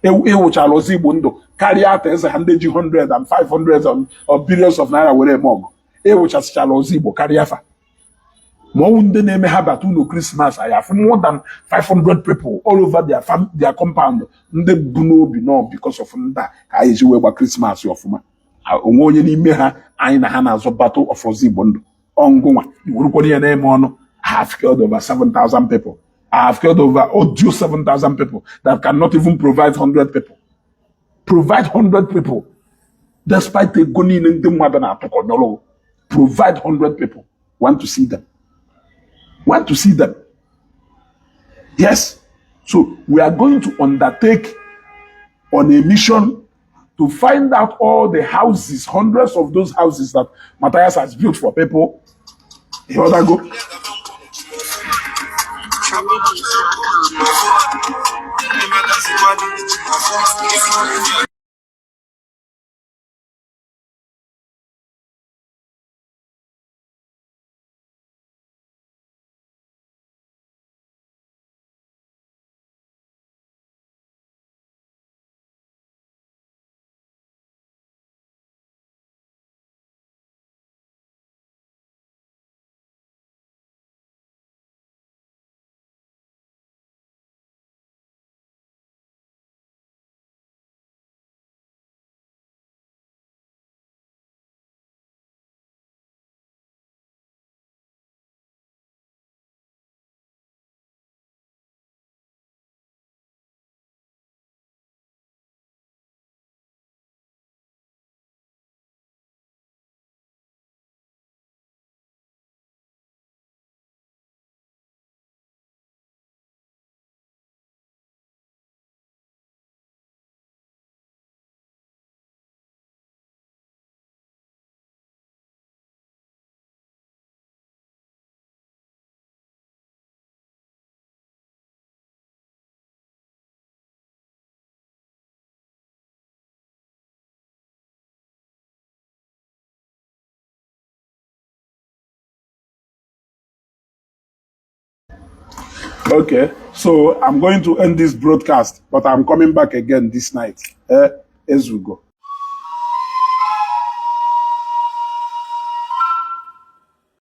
ịwụchala ozi Igbo ndụ karịa ata eze ha ndị ji 100 and 500 of billions of naira were eme ọgụ. Ịwụchasịchala ozi Igbo karịa fa, ma ọnwụ ndị na-eme ha bata ụlọ Christmas, anyị afụ more than 500 people all over their farm, their compound, ndị bụ n'obi nọ because of ndị a ka anyị ji wee gba Christmas ọfụma. Onwe onye n'ime ha anyị na ha na-azọ battle of ozi Igbo ndụ ọngụnwa iwerukwara ya na-eme ọnụ. I have killed over 7,000 people. I have killed over audio 7,000 people that cannot even provide 100 people. Provide 100 people. Despite ego niile ndị mmadụ na-atụkọnyọrọ, provide 100 people. Want to see them. Want to see them. Yes. So we are going to undertake on a mission to find out all the houses, hundreds of those houses that Matthias has built for people. You go. trendybeats.com. Okay, so I'm going to end this broadcast, but I'm coming back again this night. Eh, Ezugo.